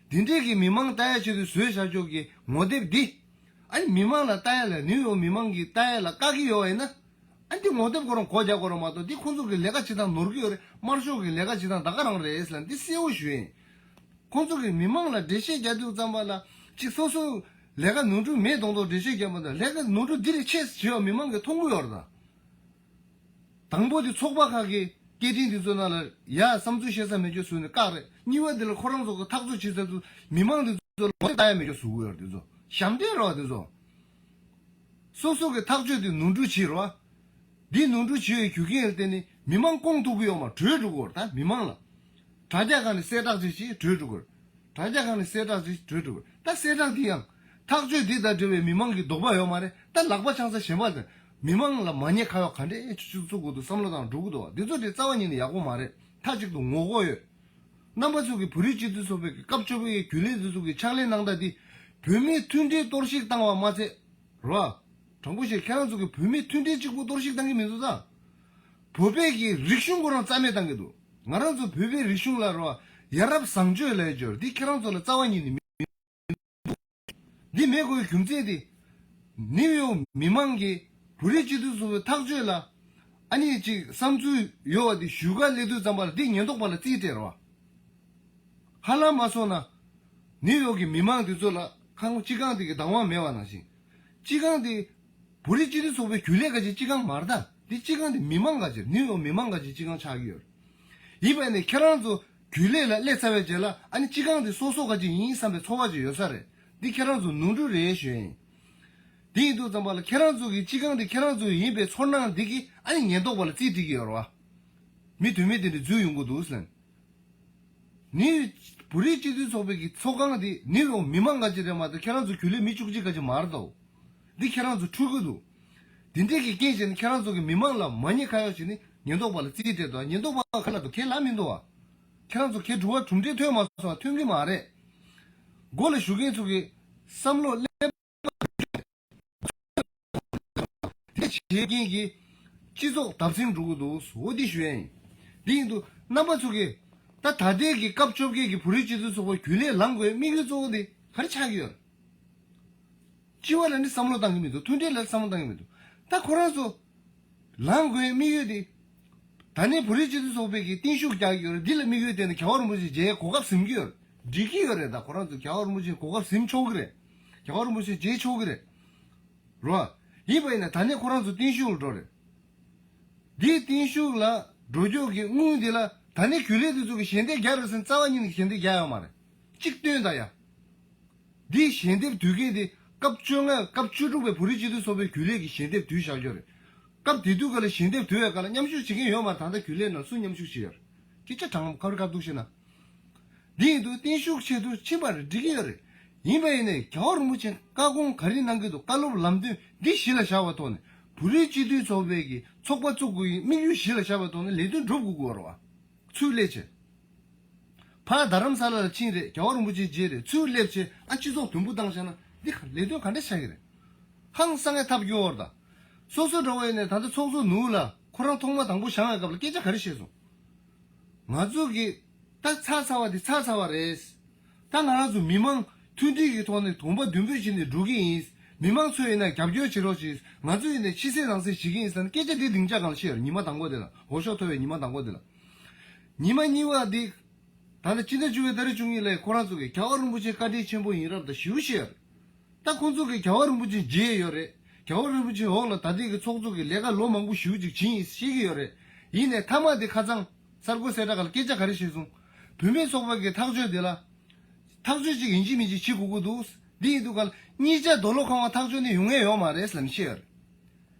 འདི་འདྲས་ཀྱི་མི་མང་ལྟ་ཡ་ཆེད་དུ་བཟོས་བཞག་ཆོག་གི་ངོ་དེབ་འདི་ཨ་ནི་མི་མང་ལ་ལྟ་ཡ་ལ་ནིའུ་ཡོག་མི་མང་གིས་ལྟ་ཡ་ལ་བཀག་གི་ཡོད་པ་ཡིན་ན་ཨ་འདི་ངོ་དེབ་ཁོ་རང་སྒོ་རྒྱག་དགོས་རེད་མ་གཏོགས་འདི་ཁོང་ཚོ་གི་ལས་ཀ་བྱེད་སྟངས་ནོར་གི་ཡོད་རེད། དམར་ཤོག་གི་ལས་ཀ་བྱེད་སྟངས་ད་ག་རང་རེད་ཟེར་ལ་འདི་གསལ་བོ་ཞུ་ཡིན། ཁོང་ཚོ་གིས་མི་མང་ལ་འགྲེལ་བཤད་རྒྱག་དུས་ཙམ་པ་ལ་གཅིག་སོ་སོ་ལས་ཀ་ནོར་འཁྲུལ་མེད་མདོག་མདོག་འགྲེལ་བཤད་རྒྱག་མ་གཏོགས་ལས་ཀ་ནོར་འཁྲུལ་འདི་རེད་ཆེ་ཞེས་པ་མི་མང་གིས་མཐོང་གི་ཡོད་རེད་ད། དང་པོ་དེ་ཚོགས་པ་ཁག་གི་སྐད་འཕྲིན་འདི་ཚོ་ནང་ལ་ཡ་བསམ་ཚུལ་བཤད་ས་མེད་ཅོ་བཟོས་ནས་བཀག་རེད། གཉིས་པ་དེ་ལ་ཁོ་རང་ཚོ་གི་ཐག་གཅོད་བྱེད་ས་དུ་མི་མང་འདི་ཚོ་ལ་ངོ་དེབ་ལྟ་ཡ་མེད་ཅོ་བཟོ་གི་ཡོད་རེད། འདི་ཚོ་ཞབས་འདྲེན་རེད་བ། འདི་ཚོ་སོ་སོ་གི་ཐག་གཅོད་དེ་ནོར་འཁྲུལ་བྱེད་རེད་བ། འདི་ནོར་འཁྲུལ་བྱེད་པའི་རྒྱུ་རྐྱེན་ལ་བརྟེན་ནས་མི་མང་སྐོང་ཐུབ་ཀྱི་ཡོད་མ་བྲོས་འགྲོ་གི་ཡོད་རེད། ད་མི་མང་ལ་དྲ་རྒྱ་སྒང་ནས་གསལ་བསྒྲགས་ཅིག་བྱས་བྲོས་འགྲོ་གི་ཡོད་རེད། དྲ་རྒྱ་སྒང་ནས་གསལ་བསྒྲགས་ཅིག་བྲོས་འགྲོ་གི་ཡོད་རེད། ད་གསལ་བསྒྲགས་འདི་ཡང་ཐག་གཅོད་འདི་དང་འབྲེལ་བའི་མི་མང་གི་དོགས་པ་ཡོད་མ་རེད། ད་ལག་པ་འཆང་ས་གཞན་པ་དང་མི་མང་ལ་མ་ཉེས་ཁ་གཡོག་ག་འདྲས་ཅིག་བཙུགས་དགོས་འདུག་བསམ་བློ་བཏང་འགྲོ་གི་འདུག་འདི་ཚོ་དེ་རྩ་བ་ཉིད་ནས་ཡག་པོ་མ་རེད། མཐའ་གཅིག་ཏུ་ངོ་རྒོལ་ཡོད། རྣམ་པ་ཚོ་གིས་བོད་རིགས་སྤྱི་མཐུན་ཚོགས་པའི་སྐབས་བཅོ་ལྔའི་རྒྱུན་ལས་འདི་ཚོ་གི་ཕྱག་ལས་གནང་སྟངས་འདི་བོད་མིའི་མཐུན་སྒྲིལ་གཏོར་བཤིག་བཏང་བ་མ་ཚད། རོ། དྲང་པོ་བཤད་ཁྱེད་རང་ཚོ་གི་བོད་མིའི་མཐུན་སྒྲིལ་གཅིག་པུ་གཏོར་བཤིག་བཏང་གི་མི་འདུག་ད། བོད་པའི་གི་རིག་གཞུང་ཁོ་རང་རྩ་མེད་བཏང་གི་འདུག་ང་རང་ཚོ་བོད་པའི་རིག་གཞུང་ལ་རོ། ཡ་རབས་བཟང་སྤྱོད་ལབ་ཡ་འདི་ཁྱེད་རང་ཚོ་ལ་རྩ་བ་ཉིད་ནས་མི་འདི་མེད་དགོས་རྒྱུ་མཚན་དེ། ནིའུ་ཡོག་མི་མང་གིས་བོད་རིགས་སྤྱི་མཐུན་ཚོགས་པའི་ཐག་གཅོད་ལ་ཨ་ནི་ཅིག་བསམ་ཚུལ་ཡོད་པ་དེ་ཞུ་ག་སླེབས་དུས་ཙམ་པ་ལ་འདི་ཉེན་རྟོག་པ་ལ་རྩིས་སྤྲད་རོགས། ཧ་ལམ་མ་སོང་ན། ནིའུ་ཡོག་གི་མི་མང་དེ་ཚོ་ལ་ཁང་སྤྱི་ཁང་དེ་གི་བདག་དབང་མེད་པ་ནང་བཞིན། སྤྱི་ཁང་དེ་བོད་རིགས་སྤྱི་མཐུན་ཚོགས་པའི་རྒྱུན་ལས་ཁ་ཅིག་སྤྱི་ཁང་མ་རེད་ད། འདི་སྤྱི་ཁང་དེ་མི་མང་ཁ་ཅིག་ནིའུ་ཡོག་མི་མང་ཁ་ཅིག་སྤྱི་ཁང་ཆགས་ཀྱི་ཡོད་རེད། ཡིན་པ་ནི་ཁྱེད་རང་ཚོ་རྒྱུན་ལས་ལ་སླེབས་ཚར་བའི་རྗེས་ལ་ཨ་ནི་སྤྱི་ཁང་དེ་སོ་སོ་ཁ་ཅིག་ཡིན་བསམ་པའི་ཚོར་བ་ཅིག་ཡོད་ས་རེད། འདི་ཁྱེད་རང་ཚོ་ནོར་འཁྲུལ་རེད་ཞུ་ཡིན། དེ་ཡིན་དུས་ཙམ་པ་ལ་ཁྱེད་རང་ཚོ་གི་སྤྱི་ཁང་དེ་ཁྱེད་རང་ཚོ་ཡིན་པའི་ཚོར་སྣང་འདི་གིས་ཨ་ནི་ཉེན་རྟོག་པ་ལ་རྩིས་སྤྲད་ཀྱི་ཡོད་རེད་བ། མི་དོན་མེད་དེ་འདྲ་འཛུལ་ཡོང་གི་འདུག་ཟེར། ནི། བོད་རིགས་སྤྱི་མཐུན་ཚོགས་པའི་གི་ཚོགས་ཁང་དེ་ནིའུ་ཡོག་མི་མང་ག་ཅིག་རེད་མ་གཏོགས་ཁྱེད་རང་ཚོ་རྒྱུན་ལས་མི་བཅུ་གཅིག་ག་ཅིག་མ་རེད་དོ། འདི་ཁྱེད་རང་ཚོ་འཁྲུལ་གི་འདུག་འདི་འདྲས་ཀྱི་རྐྱེན་བྱས་ནས་ཁྱེད་རང་ཚོ་གི་མི་མང་ལ་མ་ཉེས་ཁ་གཡོག་བྱས་ནས་ཉེན་རྟོག་པ་ལ་རྩིས་སྤྲད་དོ། ཉེན་རྟོག་པ་ག་ལ་དོ་ཁས་ལ་མི་འདུག་བ། ཁྱེད་རང་ཚོ་ཁས་གྲུབ་པ་གྲུབ་འབྲས་ཐོན་མ་སོང་བ་ཐོན་གི་མ་རེད། མགོ་ལ་བཞུགས་མཁན་ཚོ་གི་བསམ་བློ་ལེན། དེ་བྱེད་མཁན་གྱི་སྤྱི་ཚོགས་བརྡབ་གསིག་འགྲོ་གི་འདུག་འོ་འདི་ཞུ་ཡ་ཡིན། འདི་ཡིན་དུས་རྣམ་པ་ཚོ་གིས་ད་ད་ལྟའི་གི་སྐབས་བཅོ་བརྒྱད་ཀྱི་བོད་རིགས་སྤྱི་མཐུན་ཚོགས་པ་རྒྱུན་ལས་ལངས་དགོས་དམིགས་ཡུལ་གཙོ་བོ་འདི་ག་རེ་ཆགས་ཀྱི་ཡོད་རེད། སྤྱི་བ་ལ་ནི་བསམ་བློ་བཏང་གི་མི་འདུག་མཐུན་སྒྲིལ་ལ་བསམ་བློ་བཏང་གི་མི་འདུག་ད་ཁོ་རང་ཚོ་ལངས་དགོས་དམིགས་ཡུལ་འདི། ད་ནི་བོད་རིགས་སྤྱི་མཐུན་ཚོགས་པའི་གི་བརྟན་བཞུགས་རྒྱག་གི་ཡོད་རེད། འདི་ལ་དམིགས་ཡུལ་བསྟན་ནས་རྒྱལ་བ་རིན་པོ་ཆེ་མཇལ་གོ་སྐབས་ཟིན་གྱི་ཡོད་རེད། འགྲིག་གི་ཡོད་རེད། ད་ཁོ་རང་ཚོ་རྒྱལ་བ་རིན་པོ་ཆེ་གོ་སྐབས་ཟིན་ཆོག་གི་རེད། རྒྱལ་བ་རིན་པོ་ཆེ་མཇལ་ཆོག་གི་རེད། རོ། ཡིན་པ་ཡིན་ན་ད་ནས་ཁོ་རང་ཚོ་བརྟན་བཞུགས་ལ་འགྲོ་རེད། འདིའི་བརྟན་བཞུགས་ལ་འགྲོ་རྒྱུ་གི་དངུལ་འདི་ལ་ད་ནས་རྒྱུན་ལས་དེ་ཚོ་གི་ཞལ་འདེབས་རྒྱག་རེད་ཟེར་ན་རྩ་བ་ཉིད་ནས་ཞལ་འདེབས་རྒྱག་ཡོད་མ་རེད། གཅིག་སྟོན་ད་ཡ། འདིའི་ཞལ་འདེབས་དུས་སྐབས་དེ་སྐབས་བཅོ་ལྔ་སྐབས་བཅུ་དྲུག་པའི་བོད་རིགས་སྤྱི་མཐུན་ཚོགས་པའི་རྒྱུན་ལས་ཀྱི་ཞལ་འདེབས་དུས་བཞག་རྒྱུ་རེད། སྐབས་དེ་དུས་ག་ལ་ཞལ་འདེབས་དུས་ཡ་ག་ལ་མཉམ་ཞུགས་བྱེད་མཁན་ཡོད་མ་རེད། ད་ལྟ་རྒྱུན་ལས་ནང་སུ་མཉམ་ཞུགས་བྱེད་ཡོད་རེད། སྐད་ཆ་དྲང་མོ་ཁ་རི་ཁ་ཐུག་བཤད་ན། འདི་ཡིན་དུས་བརྟན་བཞུགས་ཆེད་དུ་ཕྱིན་པ་རེད་འགྲིག་གི་ཡོད་རེད། ཡིན་པ་ཡིན་ནའི་རྒྱལ་བ་རིན་པོ་ཆེ་བཀའ་དགོངས་ག་རེ་གནང་གི་འདུག་བཀའ་སློབ་ལམ་སྟོན་འདི་གཞི་ལ་བཞག་པའི་ཐོག་ནས་བོད་རིགས་སྤྱི་མཐུན་ཚོགས་པའི་གི་ཚོགས་པ་བཙུགས་དགོས་ཡིན་དམིགས་ཡུལ་གཞི་ལ་བཞག་པའི་ཐོག་ནས་ལས་དོན་སྒྲུབ་དགོས་ཀྱི་ཡོད་རེད་བ། ཚུར་སླེབས་བྱས། ཕར་རྡ་རམ་ས་ལ་ལ་ཕྱིན་རེད། རྒྱལ་བ་རིན་པོ་ཆེ་མཇལ་རེད། ཚུར་སླེབས་བྱས་ཨ་སྤྱི་ཚོགས་དུམ་བུ་བཏང་བཞག་ན་འདི་ག་ལས་དོན་ག་འདྲ་བྱ་གི་རེད། ཧང་སང་ངེ་ཐབས་སྐྱོ་བོར་ད། སོ་སོ་འདྲ་བོ་ཡིན་ནས་ད་ལྟ་ཚོགས་གཙོ་ནུ་ལ་ཁོ་རང་ཐོག་མ་དང་པོ་བཞེངས་པའི་སྐབས་ལ་སྐད་ཆ་ག་རེ་བཤད་སོང་། ང་ཚོ་གི་ད་ཚར་ཚར་བ་དེ་ཚར་ཚར་བ་རེད། ད་ང་རང་ཚོ་མི་མང་མཐུན་སྒྲིལ་གྱི་ཐོག་ནས་གོམ་པ་མདུན་སྤོས་བྱས་ནས་འགྲོ་གི་ཡིན། མི་མང་ཚོ་ཡིན་ན་རྒྱབ་སྐྱོར་བྱེད་རོགས་བྱེད། ང་ཚོ་ཡིན་ན་ཕྱི་གསལ་ནང་གསལ་བྱེད་ཀྱི་ཡིན་ཟེར་ནས་སྐད་ཆ་དེ་སྡིངས་ཆ་སྒང་ལ་བཤད་ཡོད་རེད། ཉི་མ་དང་པོ་དེ་ལ་འོས་ཤོག་ཐོབ་པའི་ཉི་མ་དང་པོ་དེ་ལ། ཉི་མ་གཉིས་པ་དེ། ད་ལྟ་སྤྱི་ཟླ་བཅུ་པའི་ཏ་རིག་བཅུ་གཉིས་ལ་ཁོ་རང་ཚོ་གིས་རྒྱལ་བ་རིན་པོ་ཆེ་བཀའ་དྲིན་ཆེན་པོ་ཡིན་རབས་དང་ཞེ་པོ་བཤད་ཡོད་རེད། ད་ཁོང་ཚོ་གིས་རྒྱལ་བ་རིན་པོ་ཆེ་མཇལ་ཡོད་རེད། རྒྱལ་བ་རིན་པོ་ཆེའི་འོག་ལ་ད་ལྟའི་གི་ཚོགས་གཙོ་གི་ལས་ཀ་ལོ་མང་པོ་ཞེ་པོ་ཅིག་བྱིན་ཡིན་ཤེས་ཀྱི་ཡོད་རེད། ཡིན་ནའི་མཐའ་མ་དེ་ཁ་སང་གསར་འགོད་གསལ་བསྒྲགས་ལ་སྐད་ཆ་ག་རེ་བཤད་སོང་། བུད་མེད་ཚོགས་པ་གི་ཐག་གཅོད་དེ་ལ། ཐག་གཅོད་ཅིག་ཡིན་གཅིག་མིན་གཅིག་བྱེད་དགོས་ཀྱི་འདུག་འདི་ཡིན་དུས་ག་ལ་གཉིས་ཆ་རྡོ་ལོ་ཁང་བ་ཐག་གཅོད་ནི་ཡོང་ངེས་ཡོད་མ་རེད་ཟེར་ནས་བཤད་ཡོད་རེད།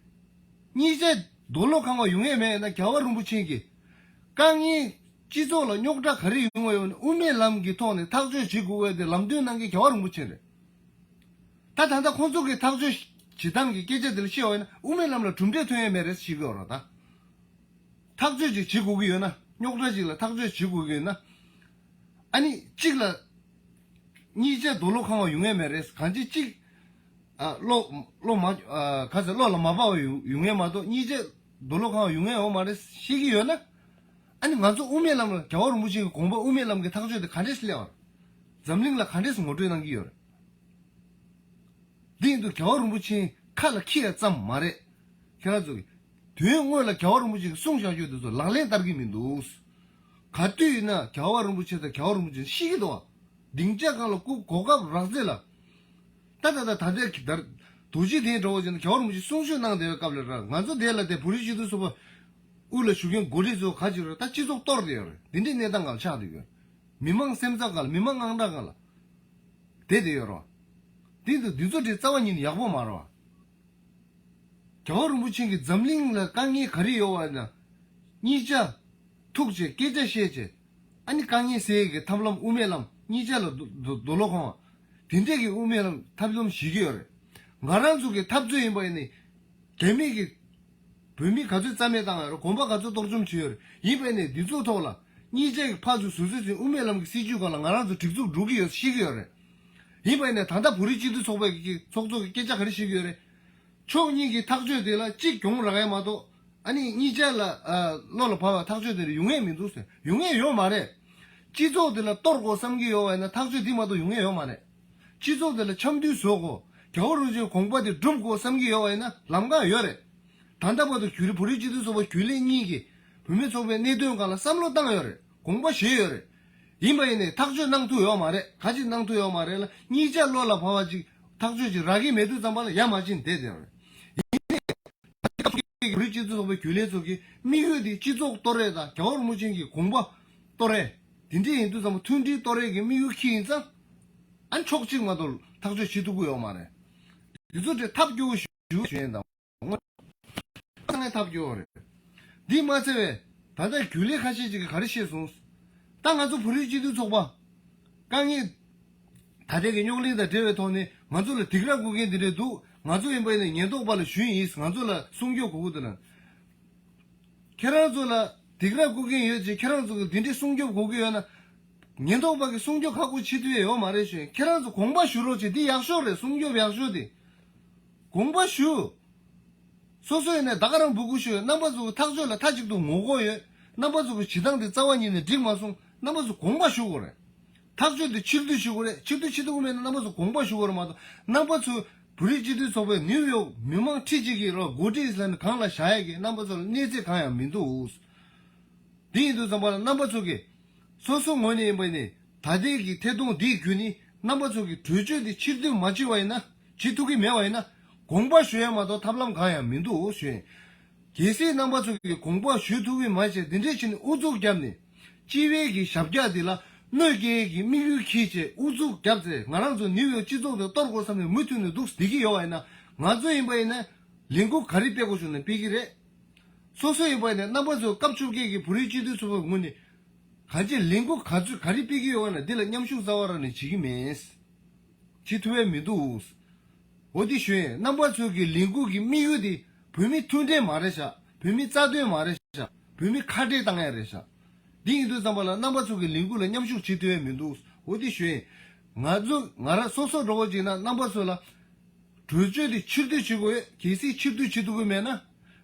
གཉིས་ཆ་རྡོ་ལོ་ཁང་བ་ཡོང་ངེས་མེད་ན་རྒྱལ་བ་རིན་པོ་ཆེ་གིས། དཀའ་ངལ། སྤྱི་ཚོགས་ལ་རྙོག་དྲ་ག་རེ་ཡོང་བ་ཡོད་ན་དབུ་མའི་ལམ་གྱི་ཐོག་ནས་ཐག་གཅོད་བྱེད་དགོས་པའི་དེ་ལམ་སྟོན་གནང་མཁན་རྒྱལ་བ་རིན་པོ་ཆེ་རེད། ད་ད་ལྟ་ཁོང་ཚོ་གིས་ཐག་གཅོད་བྱེད་སྟངས་ཀྱི་སྐད་ཆ་དེ་ལ་བཤད་པ་ཡིན་ན་དབུ་མའི་ལམ་ལ་གྲུབ་འབྲས་ཐོན་ཡ་མེད་རེད་ཞིག་ཡོད་རེད་ད། ཐག་གཅོད་ཅིག་བྱེད་དགོས་ཀྱི་ཡོད་ན་རྙོག་དྲ་ཅིག་ལ་ཐག་གཅོད་བྱེད་དགོས་ཀྱི་ཡོད་ན། ཨ་ནི་གཅིག་ལ། གཉིས་ཆ་རྡོ་ལོ་ཁང་བ་ཡོང་ངེས་མེད་རེད། གང་ཅི་གཅིག་ཨ། བློ། བློ་མ། ཨ། ག་ཚོད་བློ་ལ་མ་བབས་པ་ཡོང་ཡོང་ངེས་མ་གཏོགས་གཉིས་ཆ་རྡོ་ལོ་ཁང་བ་ཡོང་ངེས་ཡོད་མ་རེད་ཤེས་ཀྱི་ཡོད་ན། ཨ་ནི་ང་ཚོ་དབུ་མའི་ལམ་ལ་རྒྱལ་བ་རིན་པོ་ཆེ་གི་དགོངས་པ་དབུ་མའི་ལམ་གྱི་ཐག་གཅོད་དེ་ག་འདྲས་སླེབས་པ། འཛམ་གླིང་ལ་ག་འདྲས་ངོ་སྤྲོད་གནང་གི་ཡོད་རེད། འདི་ཡིན་དུས་རྒྱལ་བ་རིན་པོ་ཆེ་ཁ་ལ་འཁྱེར་ཡ་ཙམ་མ་རེད། ཁྱེད་རང་ཚོ་གིས། དོན་དངོས་ལ་རྒྱལ་བ་རིན་པོ་ཆེ་གིས་གསུངས་བཞག་རྒྱུ་དེ་ཚོ་ལག་ལེན་བསྟར་གྱི་མི་འདུག་ག་དུས་ཡིན་ན་རྒྱལ་བ་རིན་པོ་ཆེ་དང་རྒྱལ་བ་རིན་པོ་ཆེ་ཤི་གི་འདུག་བ། སྡིངས་ཆ་སྒང་ལ་སྐུ་གོ་སྐབས་རག་ཚེ་ལ། ད་ད་ད་ད་ལྟའི་གི་དར། རྡོ་རྗེ་གདན་འདྲ་བོ་ཅིག་ན་རྒྱལ་བ་རིན་པོ་ཆེ་གསུང་ཆོས་གནང་བསྡད་པའི་སྐབས་ལ་ར་ང་ཚོ་དེ་ལ་དེ་བོད་རིགས་སྤྱི་མཐུན་ཚོགས་པ། དབུ་ལ་བཞུགས་མཁན་འགོ་ཁྲིད་ཚོ་ག་ཅིག་ར་ད་སྤྱི་ཚོགས་གཏོར་བསྡད་ཡོད་རེད། འདི་འདྲའི་གནས་སྟངས་སྒང་ལ་ཆགས་བསྡད་ཡོད། མི་མང་སེམས་ཚ་སྒང་ལ་མི་མང་དངངས་སྐྲག་སྒང་ལ། དེ་དེ་ཡོད་རོ། དེ་འདུག་འདི་ཚོ་དེ་རྩ་བ་ཉིད་ནས་ཡག་པོ་མ་རེད་བ། རྒྱལ་བ་རིན་པོ་ཆེ་གིས་འཛམ་གླིང་ལ་དཀའ་ངལ་ག་རེ་ཡོད་བ་ན། གཉིས་ཆ། ཐུག་བྱས་སྐད་ཆ་བཤད་བྱས། ཨ་ནི་དཀའ་ངལ་སེལ་ཡས་ཀྱི་ཐབས་ལམ་དབུ་མའི་ལམ་གཉིས་ཆ་ལ་རྡོ་རྡོ་རྡོ་ལོ་ཁང་བ། དེ་འདྲས་ཀྱི་དབུ་མའི་ལམ་ཐབས་ལམ་ཞིག་གི་ཡོད་རེད། ང་རང་ཚོ་གི་འཐབ་རྩོད་ཡིན་པ་ཡིན་ནི། རྒྱ་མི་གི། བོད་མི་ག་ཚོད་རྩ་མེད་བཏང་ཡོད་རེད། གོམ་པ་ག་ཚོད་གཏོར་བཅོམ་བྱས་ཡོད་རེད། ཡིན་པ་ཡིན་ནི་འདི་ཚོའི་ཐོག་ལ། གཉིས་ཆ་གི་ཕར་ཚུར་ཟུར་ཟུར་ཚུར་དབུ་མའི་ལམ་གྱི་སྲིད་བྱུས་སྒང་ལ་ང་རང་ཚོ་སྒྲིག་འཛུགས་འགྲོ་གི་ཡོད་ཤེས་ཀྱི་ཡོད་རེད། ཡིན་པ་ཡིན་ནི་ད་ལྟ་བོད་རིགས་སྤྱི་མཐུན་ཚོགས་པའི་གི་ཚོགས་གཙོ་གི་སྐད་ཆ་ག་རེ་བཤད་ཀྱི་ཡོད་རེད། ཕྱོགས་གཉིས་ཀྱི་ཐག་གཅོད་དེ་ལ་གཅིག་གྱོང་རག་ཡ་མ་གཏོགས་ཨ་ནི་གཉིས་ཆ་ལ་ཨ། བློ་ལ་བབས་པ་ཐག་གཅོད་དེ་ལ་ཡོང་ངེས་མི་འདུག་ཟེར་ཡོང་ངེས་ཡོད་མ་རེད། སྤྱི་ཚོགས་དེ་ལ་གཏོར་དགོས་བསམ་གྱི་ཡོད་པ་ཡིན་ན་ཐག་གཅོད་དེ་མ་གཏོགས་ཡོང་ངེས་ཡོད་མ་རེད། སྤྱི་ཚོགས་དེ་ལ་འཆམ་མཐུན་བཟོ་དགོས། རྒྱལ་བ་རིན་པོ་ཆེའི་དགོངས་པ་དེ་སྒྲུབ་དགོས་བསམ་གྱི་ཡོད་པ་ཡིན་ན་ལམ་ཁ་ཡོད་རེད། ད་ལྟ་བར་དུ་རྒྱུན་རིང་བོད་རིགས་སྤྱི་མཐུན་ཚོགས་པ་རྒྱུན་ལས་གཉིས་ཀྱིས་བུད་མེད་ཚོགས་པའི་གནད་དོན་སྒང་ལ་བསམ་བློ་བཏང་ཡོད་རེད། དགོངས་པ་བཞེས་ཡོད་རེད། ཡིན་པ་ཡིན་ནའི་ཐག་གཅོད་གནང་ཐུབ་ཡོད་མ་རེད། ག་ཅིག་གནང་ཐུབ་ཡོད་མ་རེད་ལ་གཉིས་ཆ་བློ་ལ་བབས་པ་ཅིག་ཐག་གཅོད་ཅིག་རག་གི་མེད་དུས་ཙམ་པ་ལ་ཡ་མ་བྱིན་བསྡད་བསྡད་ཡོད་རེད། ཡིན་ནའི། བོད་རིགས་སྤྱི་མཐུན་ཚོགས་པའི་རྒྱུན་ལས་ཚོ་གི་དམིགས་ཡུལ་དེ་སྤྱི་ཚོགས་གཏོར་ཡས་དང་རྒྱལ་བ་རིན་པོ་ཆེ་གི་དགོངས་པ་གཏོར་ཡས། དེ་འདྲས་ཡིན་དུས་ཙམ་པ་མཐུན་སྒྲིལ་གཏོར་ཡས་ཀྱི་དམིགས་ཡུལ་འཁྱེར་ཡིན་ཙང་། ཨ་ནི་ཕྱོགས་གཅིག་མ་གཏོགས་ཐག་གཅོད་བྱེད་ཐུབ་ཀྱི་ཡོད་མ་རེད། དེ་ཚོ་དེ་ཐབས་སྐྱོ་བོ་ཞུ་ཞུ་ཡིན་དང་། དངོས་གནས་ཐབས་སྐྱོ་བོ་རེད། འདི་མ་ཚད་པའི་ད་ལྟ་རྒྱུན་ལས་ཁ་ཤས་ཅིག་གིས་ག་རེ་བཤད་སོང་། ད་ང་ཚོ་བོད་རིགས་སྤྱི་མཐུན་ཚོགས་པ། དཀའ་ངལ། ད་ལྟའི་གི་རྙོག་གླེང་དང་འབྲེལ་བའི་ཐོག་ནས་ང་ཚོ་ལ་སྡིགས་ར་བསྐུལ་མཁན་འདི་འདྲས་འདུག་ང་ཚོ་ཡིན་པ་ཡིན་ན་ཉེན་རྟོག་པ་ལ་ཞུས་ཡིན། ང་ཚོ་ལ་སྲུང་སྐྱོབ་དགོས་ཀྱི་འདུག་ལབ། ཁྱེད་རང་ཚོ་ལ་སྡིགས་ར་བསྐུལ་མཁན་ཡོད་ཅེས་ཁྱེད་རང་ཚོ་གི་འདི་འདྲའི་སྲུང་སྐྱོབ་དགོས་ཀྱི་ཡོད་ན། ཉེན་རྟོག་པ་གི་སྲུང་སྐྱོབ་ཁག་པོ་བྱེད་ཐུབ་ཡས་ཡོད་མ་རེད་ཞུ། ཁྱེད་རང་ཚོ་དགོངས་པ་ཞུ་རོགས་བྱེད། འདི་ཡག་ཤོས་རེད། སྲུང་སྐྱོབ་ཡག་ཤོས་དེ། དགོངས་པ་ཞུ། སོ་སོ་ཡིན་ན་ད་ག་རང་འབོད་སྐུལ་ཞུ་ཡོད། རྣམ་པ་ཚོ་གི་ཐག་གཅོད་ལ་མཐའ་གཅིག་ཏུ་ངོ་རྒོལ་ཡོད། རྣམ་པ་ཚོ་གི་བྱེད་སྟངས་དེ་རྩ་བ་ཉིད་ནས་འགྲིག་མ་སོང་། རྣམ་པ་ཚོ་དགོངས་པ་ཞུ་དགོས་རེད། ཐག་གཅོད་དེ་ཕྱིར་བསྡུ་ཞུ་དགོས་རེད། ཕྱིར་བསྡུ་བྱེད་ཐུབ་ཀྱི་མེད་ན་རྣམ་པ་ཚོ་དགོངས་པ་ཞུ་དགོས་རེད་མ་གཏོགས། རྣམ་པ་ཚོ་བོད་རིགས་སྤྱི་མཐུན་ཚོགས་པའི་ནིའུ་ཡོག་མི་མང་ཁྲི་གཅིག་གི་རོགས་འགོ་ཁྲིད་ལ་ནི་གང་ལ་བཞག་ཡས་ཀྱི་རྣམ་པ་ཚོ་ལ་གནས་ཚད་གང་ཡང་མི་འདུག་དེ་ཡིན་དུས་ཙམ་པ་ལ་རྣམ་པ་ཚོ་གིས་སོ་སོ་ངོས་ནས་ཡིན་པ་ནི་ད་ལྟའི་གི་ཐད་གཏོང་འདིའི་བརྒྱུད་ནས་རྣམ་པ་ཚོ་གི་གྲོས་ཆོད་དེ་ཕྱིར་བསྡུ་མ་བྱས་པ་ཡིན་ན། བྱེད་ཐུབ་ཀྱི་མེད་པ་ཡིན་ན། དགོངས་པ་ཞུ་ཡ་མ་གཏོགས་ཐབས་ལམ་གང་ཡང་མི་འདུག་ཞུ་ཡིན། གལ་སྲིད་རྣམ་པ་ཚོ་གིས་དགོངས་པ་ཞུ་ཐུབ་ཀྱི་མ་བྱས་འདི་འདྲས་བྱས་ནས་ཨུ་ཚུགས་བརྒྱབ་ནས་སྤྱི་བའི་གི་ཞབས་བཀྱག་འདི་ལ་གནོད་སྐྱེལ་གྱི་དམིགས་ཡུལ་འཁྱེར་བྱས་ཨུ་ཚུགས་བརྒྱབ་ཚེ་ང་རང་ཚོ་ནིའུ་ཡོག་སྤྱི་ཚོགས་དེ་གཏོར་དགོས་བསམ་ནས་མུ་མཐུད་ནས་འདུག་བསྡད་ཀྱི་ཡོད་པ་ཡིན་ན། ང་ཚོ་ཡིན་པ་ཡིན་ན་ལས་འགུལ་ག་རེ་སྤེལ་དགོས་བྱུང་ན་སྤེལ་གྱི་རེད། སོ་སོ་ཡིན་པ་ཡིན་ན་རྣམ་པ་ཚོ་སྐབས་བཅོ་བརྒྱད་ཀྱི་བོད་རིགས་སྤྱི་འཐུས་ཚོགས་པའི་ངོས་ནས་གང་ཅི་ལས་འགུལ་ག་ཚོད་ག་རེ་སྤེལ་གྱི་ཡོད་པ་ན་འདི་ལ་མཉམ་ཞུགས་རྩ་བ་རང་ནས་བྱེད་ཀྱི་མེད། བྱེད་ཐུབ་ཡ་མི་འདུག་འོ་འདི་ཞུ་ཡིན། རྣམ་པ་ཚོའི་གི་ལས་འགུལ་གྱི་དམིགས་ཡུལ་དེ་བོད་མི་མཐུན་འབྲེལ་མ་རེད་ཤག་བོད་མི་རྩ་དོན་མ་རེད་ཤག་བོད་མི་ཁ་བྲལ་བཏང་ཡ་རེད་ཤག་འདི་ཡིན་དུས་ཙམ་པ་ལ་རྣམ་པ་ཚོ་གི་ལས་འགུལ་ལ་མཉམ་ཞུགས་བྱེད་ཐུབ་ཡ་མི་འདུག་འོ་འདི་ཞུ་ཡིན། ང་ཚོ་ང་རང་སོ་སོ་འགྲོ་བ་ཅིག་ན་རྣམ་པ་ཚོ་ལ་གྲོས་ཆོད་དེ་ཕྱིར་བསྡུ་བྱེད་དགོས་ཡོད། གལ་སྲིད་ཕྱིར་བསྡུ་བྱེད་ཐུབ་ཀྱི་མེད་ན་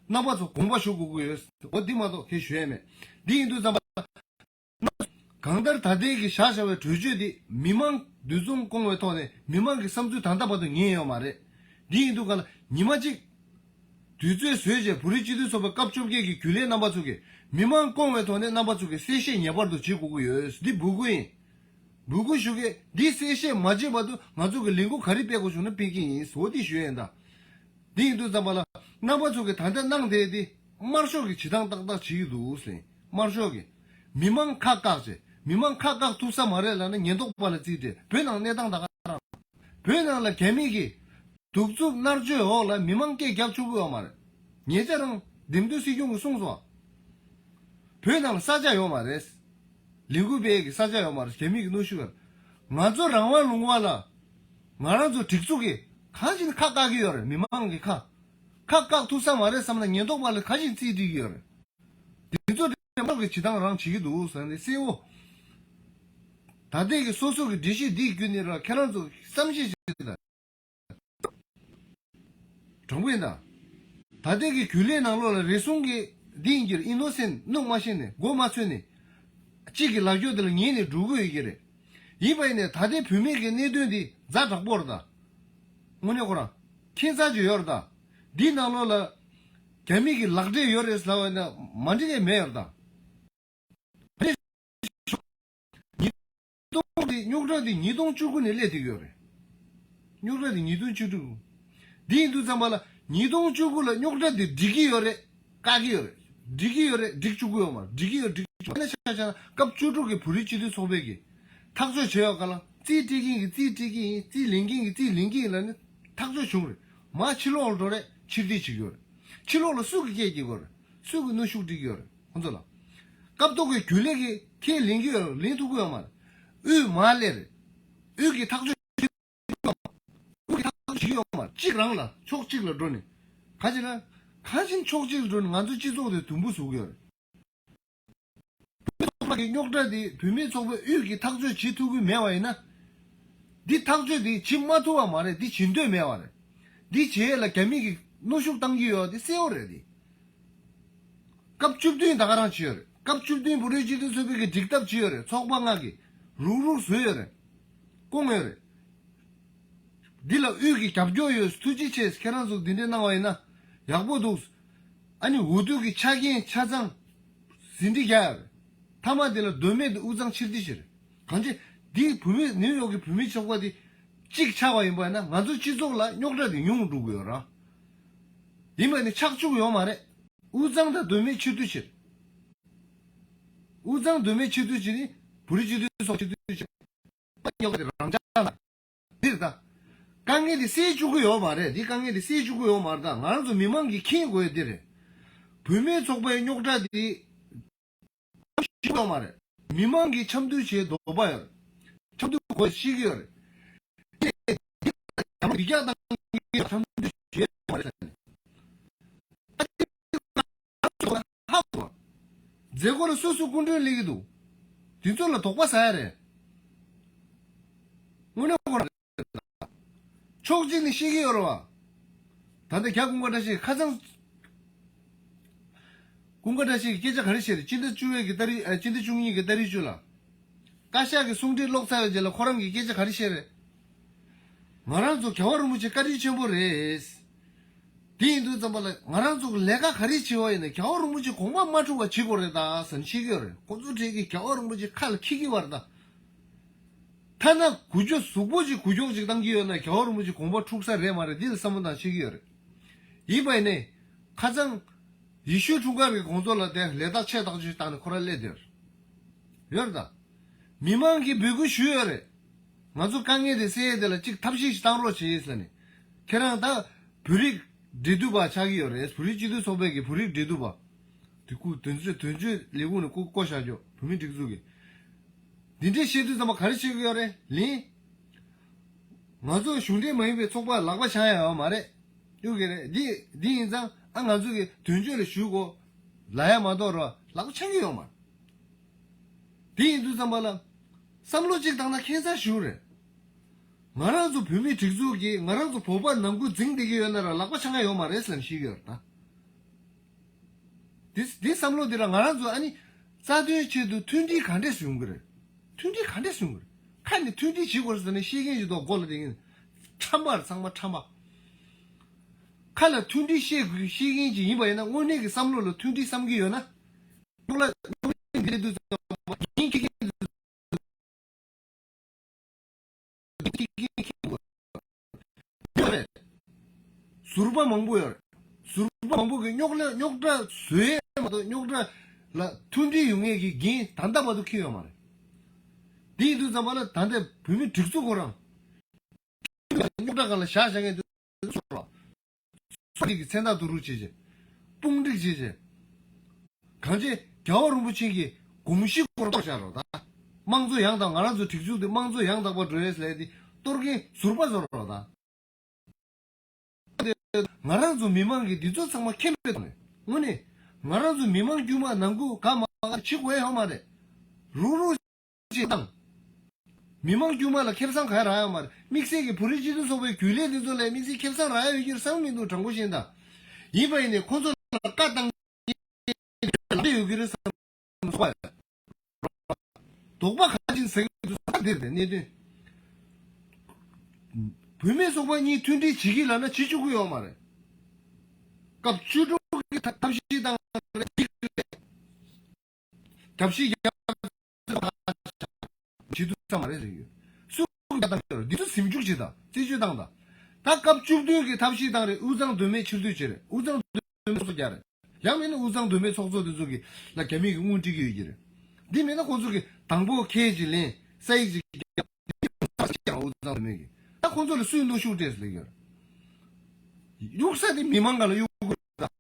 རྣམ་པ་ཚོ་དགོངས་པ་ཞུ་དགོས་ཀྱི་ཡོད། འོ་འདི་མ་གཏོགས་གལ་ཞུ་ཡ་མེད། འདི་ཡིན་དུས་ཙམ་པ་ལ། གང་ལྟར་ད་ལྟའི་གི་བཞག་བཞག་པའི་གྲོས་ཆོད་འདི་མི་མང་འདུ་འཛོམས་སྐོང་བའི་ཐོག་ནས་མི་མང་གི་བསམ་ཚུལ་ད་ལྟ་བར་དུ་ཉན་ཡོད་མ་རེད། འདི་ཡིན་དུས་ག་ལ་ཉི་མ་གཅིག་དུས་ཚོད་བཟོས་རྗེས་བོད་རིགས་སྤྱི་འཐུས་ཚོགས་པའི་སྐབས་བཅོ་བརྒྱད་ཀྱི་རྒྱུན་ལས་རྣམ་པ་ཚོ་གིས་མི་མང་སྐོང་བའི་ཐོག་ནས་རྣམ་པ་ཚོ་གིས་གསལ་བཤད་ངེས་པར་དུ་བྱེད་དགོས་ཀྱི་ཡོད། འདི་འབོད་སྐུལ་ཡིན། འབོད་སྐུལ་ཞུ་གི་འདི་གསལ་བཤད་མ་བྱེད་བར་དུ་ང་ཚོ་གི་ལས་འགུལ་ག་རེ་སྤེལ་དགོས་བྱུང་ན་སྤེལ་གྱི་ཡིན་ཟེར་འོ་འདི་ཞུ་ཡ་ཡིན་ད། འདི་ཡིན་དུས་ཙམ་པ་ལ་རྣམ་པ་ཚོ་གིས་ད་ལྟ་གནང་བསྡད་དེ་དམར་ཤོག་གི་བྱེད་སྟངས་ཏག་ཏག་བྱེད་ཀྱི་འདུག་ཟེར། དམར་ཤོག་གིས་མི་མང་ཁ་བཀག་བྱས་མི་མང་ཁ་བཀག་ཐུབ་ས་མ་རེད་ལབ་ན་ཉེན་རྟོག་པ་ལ་རྩིས་སྤྲད། བོད་ནང་གནས་སྟངས་ད་ག་རང་། བོད་ནང་ལ་རྒྱ་མི་གིས་གདུག་རྩུབ་མནར་གཅོད་འོག་ལ་མི་མང་སྐད་རྒྱག་ཆོག་གི་ཡོད་མ་རེད། ཉེ་ཆར་རང་འདེམས་ཐོན་སྲིད་སྐྱོང་གིས་གསུངས་སོང་། བོད་ནང་ལ་ས་ཆ་ཡོད་མ་རེད། ལས་འགུལ་སྤེལ་ཡས་ཀྱི་ས་ཆ་ཡོད་མ་རེད། རྒྱ་མི་གི་གནོན་ཤུགས་ཡོད་རེད། ང་ཚོ་རང་དབང་ལུང་པ་ལ་ང་རང་ཚོ་སྒྲིག་འཛུགས་ཀྱིས་གང་ཞིག་ཁ་བཀག་གི་ཡོད་རེད། མི་མང་གི་ཁ་ཁ་བཀག་ཐུབ་ས་མ་རེད་བསམ་ན་ཉེན་རྟོག་པ་ལ་གང་ཞིག་རྩིས་སྤྲད་ཀྱི་ཡོད་རེད། དེ་ཚོ་དེ་མང་གི་བྱེད་སྟངས་རང་བྱེད་ཀྱི་འདུག་ཟེར་ནས་གསལ་བོ། ད་ལྟའི་གི་སོ་སོ་གི་འགྲེལ་བཤད་འདིའི་བརྒྱུད་ནས་ར་ཁྱེད་རང་ཚོ་བསམ་ཤེས་བྱེད་དང་། དྲང་པོ་ཡིན་ད། ད་ལྟའི་གི་རྒྱུན་ལས་ནང་ལོགས་ལ་རེ་ཟུང་གི་འདི་ཡིན་གྱི་རེད། ཨིན་ནོ་སེན་གནོད་མ་ཤེས་ནས་མགོ་མ་ཚོས་ནས། གཅིག་གི་ལབ་རྒྱུ་དེ་ལ་ཉན་ནས་འགྲོ་གི་ཡོད་ཀྱི་རེད། ཡིན་པ་ཡིན་ནས་ད་ལྟའི་བུད་མེད་ཀྱི་གནད་དོན་འདི་ཛ་དྲག་པོ་རེད་ད། དངོས་གནས་ཁོ་རང་ཁྱད་མཚར་ཅིག་ཡོད་རེད་ད། འདི་ནང་ལོགས་ལ་རྒྱ་མི་གི་ལག་འབྲེལ་ཡོད་རེད་ལབ་པ་ཡིན་ན་མ་འགྲིག་ཡས་མེད་ཡོད་རེད་ད། ཉིས་སྟོང་དེ་རྙོག་དྲ་དེ་ཉིས་སྟོང་བཅུ་དགུ་ནས་སླེབས་བསྡད་ཀྱི་ཡོད་རེད། རྙོག་དྲ་དེ་ཉིས་སྟོང་བཅུ་དྲུག་འདི་ཡིན་དུས་ཙམ་པ་ལ་ཉིས་སྟོང་བཅུ་དགུ་ལ་རྙོག་དྲ་དེ་འགྲིག་གི་ཡོད་རེད། བཀག་གི་ཡོད་རེད། འགྲིག་གི་ཡོད་རེད། འགྲིག་བཅུག་གི་ཡོད་མ་རེད། འགྲིག་གི་ཡོད་འགྲིག་བཅུག་ཨ་ནི་ཆ་བཞག་ན་སྐབས་བཅུ་དྲུག་གི་བོད་རིགས་སྤྱི་འཐུས་ཚོགས་པའི་གི་ཐག་གཅོད་བྱས་ཡོད་ག་ལ་རྩིས་སྤྲད་ཀྱིན་གི་རྩིས་སྤྲད་ཀྱིན་ཡིན། རྩིས་ལེན་གྱིན་གི་རྩིས་ལེན་གྱིན་ཡིན་ལབ་ནི་ཐག་གཅོད་བྱུང་རེད། མ་ཕྱི་ལོགས་ལ་འགྲོ་རེད། ཕྱིར་འཐེན་བྱེད་ཀྱི་ཡོད་རེད། ཕྱི་ལོགས་ལ་སུ་གི་སྐད་རྒྱག་གི་ཡོད་རེད། སུ་གི་གནོན་ཤུགས་སྤྲད་ཀྱི་ཡོད་རེད། ཁོང་ཚོ་ལ། སྐབས་ཐོག་གི་རྒྱུན་ལས་ཀྱིས་ཁས་ལེན་གྱི་ཡོད་རེད། ལེན་ཐུབ་ཀྱི་ཡོད་མ་རེད། དབུས་མར་སླེབས་རེད། དབུས་ཀྱི་ཐག་གཅོད་དབུས་ཀྱི་ཐག་གཅོད་བྱེད་ཀྱི་ཡོད་མ་རེད། གཅིག་རང་ལ་ཕྱོགས་གཅིག་ལ་འགྲོ་ནས་ག་ཅི་ན། ག་ཅི་ཕྱོགས་གཅིག་ལ་འགྲོ་ནས་ང་ཚོ་སྤྱི་ཚོགས་དེ་དུམ་བུ་བཟོ་གི་ཡོད་རེད། བོད་ཚོགས་པ་གི་རྙོག་དྲ་དེ་བུད་མེད་ཚོགས་པའི་དབུས་ཀྱི་ཐག་གཅོད་བྱེད་ཐུབ་ཀྱི་མེད་པ་ཡིན་ན། འདི་ཐག་གཅོད་དེ་བྱེད་མ་ཐུབ་པ་མ་རེད། འདི་བྱེད་འདོད་མེད་པ་རེད། འདི་བྱེད་ཡས་ལ་རྒྱ་མི་གིས་གནོན་ཤུགས་བཏང་གི་ཡོད་དེ་གསལ་བོ་རེད་དེ། སྐབས་བཅུ་བདུན་ད་ག་རང་བྱས་ཡོད་རེད། སྐབས་བཅུ་བདུན་བོད་རིགས་སྤྱི་མཐུན་ཚོགས་པའི་གི་སྒྲིག་ཐབས་བྱས་ཡོད་རེད། ཚོགས་པ་ལྔ་གིས་རུག་རུག་བཟོས་ཡོད་རེད། བསྐོངས་ཡོད་རེད། འདི་ལ་དབུས་ཀྱི་རྒྱབ་སྐྱོར་ཡོད། ཐུགས་རྗེ་ཆེ། ཁྱེད་རང་ཚོ་འདི་འདྲས་གནང་བ་ཡིན་ན་ཡག་པོ་འདུག་ཨ་ནི་འོས་བསྡུ་གི་ཆ་རྐྱེན་ཆ་ཚང་ཟིན་བྲིས་རྒྱག་ཡོད་རེད། མཐའ་མ་འདི་ལ་དོན་མེད་དུ་དབུས་གཙང་ཕྱིར་འཐེན་བྱས་རེད། གང་ཅི་འདི་བུད་མེད་ནིའུ་ཡོག་གི་བུད་མེད་ཚོགས་པ་འདི་གཅིག་ཆགས་པ་ཡིན་པ་ཡིན་ན་ང་ཚོ་སྤྱི་ཚོགས་ལ་རྙོག་དྲ་འདི་ཉུང་འགྲོ་གི་ཡོད་ར། ཡིན་པ་ནི་ཆགས་བཅུག་ཡོད་མ་རེད། དབུས་གཙང་དང་དོན་མེད་ཕྱིར་བསྡུ་བྱས། དབུས་གཙང་དོན་མེད་ཕྱིར་བསྡུ་བྱས་ནི་བོད་རིགས་སྤྱི་མཐུན་ཚོགས་ཕྱིར་བསྡུ་བྱས། པ་ཉོག་དེ་རང་ཅག་ལ། འདིར་ད། དཀའ་ངལ་དེ་སེལ་བཅུག་གི་ཡོད་མ་རེད། འདི་དཀའ་ངལ་དེ་སེལ་བཅུག་གི་ཡོད་མ་རེད། ད་ང་རང་ཚོ་མི་མང་གིས་མཁྱེན་དགོས་ཡ་འདི་རེད། བུད་མེད་ཚོགས་པའི་རྙོག་དྲ་དེ། ཞིག་ཡོད་མ་རེད། མི་མང་གིས་འཆམ་མཐུན་བྱེད་འདོད་པ་ཡོད་རེད། འཆམ་མཐུན་དགོས་ཤེས་ཀྱི་ཡོད་རེད། དེ་འདི་རྒྱ་མི་རྒྱ་བཏང་གི་འཆམ་མཐུན་བྱེད་མ་རེད། ཧ་གོ། མཛད་སྒོ་ལ་སོ་སོ་སྐུ་མགྲོན་སླེབས་ཀྱི་འདུག་དེ་ཚོ་ལ་དོགས་པ་ཟ་ཡ་རེད། དངོས་གནས་ཁོ་རང་ཕྱོགས་གཅིག་ནས་བཤད་ཀྱི་ཡོད་རེད་བ། ད་ལྟ་རྒྱ་ཀུན་དགའ་བཀྲ་ཤིས་ཁ་སང་། ཀུན་དགའ་བཀྲ་ཤིས་ཀྱིས་སྐད་ཆ་ག་རེ་བཤད་རེད། སྤྱི་ཟླ་བཅུ་པའི་གི་ཏ་རིག་ཨ། སྤྱི་ཟླ་བཅུ་གཉིས་ཀྱི་ཏ་རིག་བཅུ་ལ། བཀའ་ཤག་གི་གསུང་འཕྲིན་ཀློག་ཚར་བའི་རྗེས་ལ་ཁོ་རང་གིས་སྐད་ཆ་ག་རེ་བཤད་རེད། ང་རང་ཚོ་རྒྱལ་བ་རིན་པོ་ཆེ་བཀའ་དྲིན་ཆེན་པོ་རེད། དེ་ཡིན་དུས་ཙམ་པ་ལ་ང་རང་ཚོ་གི་ལས་ཀ་ག་རེ་བྱེད་པ་ཡིན་ན་རྒྱལ་བ་རིན་པོ་ཆེ་དགོངས་པ་མ་འཁྲུལ་བ་བྱེད་དགོས་རེད་ད་ཟེར་ནས་བཤད་ཀྱི་ཡོད་རེད། ཁོ་ཚོ་གྲས་ཀྱིས་རྒྱལ་བ་རིན་པོ་ཆེ་ཁ་ལ་འཁྱེར་གྱི་བ་རེད་ད། ཐ་ན་འགུལ་སྐྱོད་གཟུགས་པོ་ཅིག་འགུལ་སྐྱོད་ཅིག་བཏང་གི་ཡོད་ན་རྒྱལ་བ་རིན་པོ་ཆེ་དགོངས་པ་འཁྲུག་ས་རེད་མ་རེད། འདི་ལ་བསམ་བློ་བཏང་ཤེས་ཀྱི་ཡོད་རེད། ཡིན་པ་ཡིན་ནའི་ཁ་སང་ཡེ་ཤུའི་འཁྲུངས་སྐར་གྱི་དགོང་ཚོགས་ལ་དེ་ལས་རྟགས་ཆད་བཏང་ཆུ་བཏང་ནས་ཁོ་རང་སླེབས་བསྡད་ཡོད་རེད། ཡོད་རེད་ད། མི་མང་གིས་འབོད་སྐུལ་ཞུས་ཡོད་རེད། ང་ཚོ་དཀའ་ངལ་དེ་སེལ་ཡས་དེ་ལ་གཅིག་ཐབས་ཤེས་ཤིག་བཏང་རོགས་བྱེད་ཟེར་ནས། ཁྱེད་རང་ད་བོད་རིགས་འབྲེལ་མཐུད་པ་ཆགས་ཀྱི་ཡོད་རེད། བོད་རིགས་སྤྱི་མཐུན་ཚོགས་པའི་གི་བོད་རིགས་འབྲེལ་མཐུད་པ། དེ་སྐུ་དོན་གཅོད་དོན་གཅོད་ལས་ཁུངས་ནས་སྐུ་བསྐོ་བཞག་ཆོག་བོད་མི་སྒྲིག་འཛུགས་ཀྱི། འདི་འདྲའི་བཤད་དུས་ཙམ་པ་ག་རེ་བཤད་ཀྱི་ཡོད་རེད་ལན། ང་ཚོ་གཞུང་འབྲེལ་མ་ཡིན་པའི་ཚོགས་པར་ལག་པ་འཆང་ཡ་ཡོད་མ་རེད། གཡུག་གི་རེད། འདི་འདི་ཡིན་ཙང་ཨ་ང་ཚོ་གི་དོན་གཅོད་ལ་ཞུ་དགོས། ལབ་ཡ་མ་གཏོགས་རོ་ལག་པ་འཆང་གི་ཡོད་མ་རེད། དེ་ཡིན་དུས་ཙམ་པ་ལ། བསམ་བློ་གཅིག་བཏང་ན་ཁྱད་མཚར་ཞིག་རེད། ང་རང་ཚོ་བོད་མིའི་སྒྲིག་འཛུགས་ཀྱིས་ང་རང་ཚོ་བོད་པ་ནང་ཁུལ་འཛིང་བསྡད་ཀྱི་ཡོད་ན་ར་ལག་པ་འཆང་ཡ་ཡོད་མ་རེད་ཟེར་ནས་བཤད་ཀྱི་ཡོད་རེད་ད། འདི་འདི་བསམ་བློ་འདི་ར་ང་རང་ཚོ་ཨ་ནི་རྩ་དོན་ཆེད་དུ་མཐུན་སྒྲིལ་ག་འདྲས་ཡོང་གི་རེད། མཐུན་སྒྲིལ་ག་འདྲས་ཡོང་གི་རེད། ཁ་ནས་མཐུན་སྒྲིལ་བྱེད་དགོས་རེད་ཟེར་ནས་བཤད་མཁན་ཞིག་འདུག་མགོ་ལ་བསྡད་མཁན། ཁྲམ་པ་རེད། ཚང་མ་ཁྲམ་པ། ཁ་ལ་མཐུན་སྒྲིལ་བཤད་དགོས་བཤད་མཁན་ཅིག་ཡིན་པ་ཡིན་ན་དངོས་གནས་ཀྱི་བསམ་བློ་ལ་མཐུན་སྒྲིལ་བསམ་གྱི་ཡོད་ན། སྨྱུག་ལ་སྨྱུག་ལ་འདི་རེད་འདུག་ཟེར་བ་ཡིན་ཁྱི་ཁྱི་འདུག་ཁྱི་ཁྱི་ཁྱི་ཁྱི་ཡོད་རེད། ཟུར་པ་མང་པོ་ཡོད་རེད། ཟུར་པ་མང་པོ་གི་རྙོག་ལ་རྙོག་དྲ་བཟོས་མ་གཏོགས་རྙོག་དྲ་ལ་མཐུན་སྒྲིལ་ཡོང་མཁན་གྱི་འགན་ད་ལྟ་བར་དུ་འཁྱེར་ཡོད་མ་རེད། འདི་ཡིན་དུས་ཙམ་པ་ལ་ད་ལྟ་བོད་མི་སྒྲིག་འཛུགས་ཁོ་རང་རྙོག་དྲ་སྒང་ལ་བཞག་བཞག་མཁན་དེ་ཚོ་ར། སོ་སོ་གི་མཚན་རྟགས་བསྡུ་རུབ་བྱས་བྱས། དཔུང་སྒྲིག་བྱས་བྱས། གང་བྱས་རྒྱལ་བ་རིན་པོ་ཆེ་གི་དགོངས་གཞི་སྐོར་གཏོར་བཞག་རོགས་ད། དམངས་གཙོ་ཡང་དག་ང་རང་ཚོའི་སྒྲིག་འཛུགས་འདི་དམངས་གཙོ་ཡང་དག་པ་འགྲོ་ཡས་ལས་འདི་གཏོར་མཁན་ཟུར་པ་བཟོ་རོགས་ད། ང་རང་ཚོ་མི་མང་གིས་འདི་ཚོ་ཚང་མ་མཁྱེན་པའི་ཐོག་ནས་དངོས་གནས་ང་རང་ཚོ་མི་མང་དཀྱུས་མ་ནང་ཁུལ་ག་མ་ག་བྱེད་དགོས་ཡ་ཡོད་མ་རེད། རུག་རུག་ཅིག་དང་། མི་མང་དཀྱུས་མ་ལ་ཁེ་བཟང་ག་རག་ཡོད་མ་རེད། དམིགས་བསལ་གྱི་བོད་རིགས་སྤྱི་མཐུན་ཚོགས་པའི་རྒྱུན་ལས་འདི་ཚོ་ལ་དམིགས་བསལ་ཁེ་བཟང་རག་ཡ་ཡོད་ཀྱི་རེད་བསམ་མི་འདུག་དྲང་པོ་བཤད་ན། ཡིན་པ་ཡིན་ནའི་ཁོང་ཚོ་ལ་བཀའ་བཏང་ལ་ཡོད་ཀྱི་རེད་བསམ་སོང་བ། དོགས་པ་ག་ཅིག་ཟེར་གྱི་འདུག་ས་འདིར་རེད་གནད་དོན། བུད་མེད་ཚོགས་པ་གཉིས་མཐུན་སྒྲིལ་བྱེད་ཀྱི་ལབ་ན་བྱེད་བཅུག་གི་ཡོད་མ་རེད། སྐབས་བཅུ་དྲུག་གི་ཐབས་ཤེས་དང་རེད། རྒྱབ་ཤིག་རྒྱབ་བྱེད་ཐུབ་ས་མ་རེད་ཟེར་གྱི་ཡོད། སུ་ག་དང་ཡོད་རེད། འདི་ཚོ་ཟིན་འཇུག་བྱེད་དང་རྩད་གཅོད་བཏང་དང་། ད་སྐབས་བཅུ་བདུན་གྱི་ཐབས་ཤེས་དང་རེད། དབུས་གཙང་མདོ་སྨད་ཕྱིར་སྡོད་བྱེད་རེད། དབུས་གཙང་མདོ་སྨད་ཚོགས་གཙོ་རྒྱག་རེད། ཡང་མིན་ན་དབུས་གཙང་མདོ་སྨད་ཚོགས་གཙོ་དེ་ཚོ་གི་ལ་རྒྱ་མི་གི་དངུལ་སྤྲད་ཀྱི་ཡོད་ཀྱི་རེད། འདི་མིན་ན་ཁོང་ཚོ་གི་དང་པོ་ཁལ་གཅིག་ལེན་ས་ཡིག་ཅིག་རྒྱག་དབུས་གཙང་མདོ་སྨད་ཀྱི་ད་ཁོང་ཚོ་ལ་སུས་གནོན་ཤུགས་སྤྲད་ཟེར་ལེ་ཡོད། གཡུག་ས་དེ་མི་མང་ག་ལ་གཡུག་དགོས་རེད།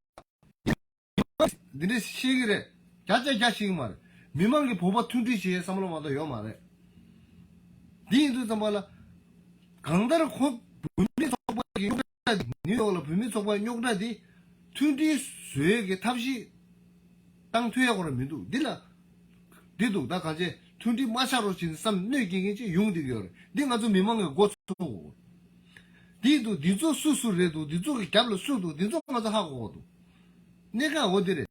འདི་འདྲ་ཤེས་ཀྱི་རེད། བརྒྱ་ཆ་བརྒྱ་ཤེས་ཀྱི་མ་རེད། མི་མང་གི་བོད་པ་མཐུན་སྒྲིལ་བྱེད་བསམ་བློ་མ་གཏོགས་ཡོད་མ་རེད། འདི་ཡིན་དུས་ཙམ་པ་ལ། གང་ལྟར་ཁོ་བོད་མི་ཚོགས་པ་གི་རྙོག་དྲ་འདི་ནིའུ་ཡོག་ལ་བོད་མི་ཚོགས་པ་རྙོག་དྲ་འདི་མཐུན་སྒྲིལ་བཟོ་ཡས་ཀྱི་ཐབས་ཤེས་བཏང་ཐུབ་ཡ་ཁོ་རང་མི་འདུག་འདི་ལ། འདི་འདུག་ད་གང་བྱས་མཐུན་སྒྲིལ་མ་ཆགས་རོགས་བྱེད་ནས་བསམ་གནོད་སྐྱེལ་མཁན་ཅིག་ཡོང་བསྡད་ཀྱི་ཡོད་རེད། འདི་ང་ཚོ་མི་མང་གི་མགོ་ཚོས་དགོས། འདི་འདུག་འདི་ཚོ་སུ་སུ་རེད་འདུག་འདི་ཚོ་གི་རྒྱབ་ལ་སུ་འདུག་འདི་ཚོ་ང་ཚོ་ཧ་གོ་དགོས་འདུག་གནད་འགག་འོ་འདི་རེད།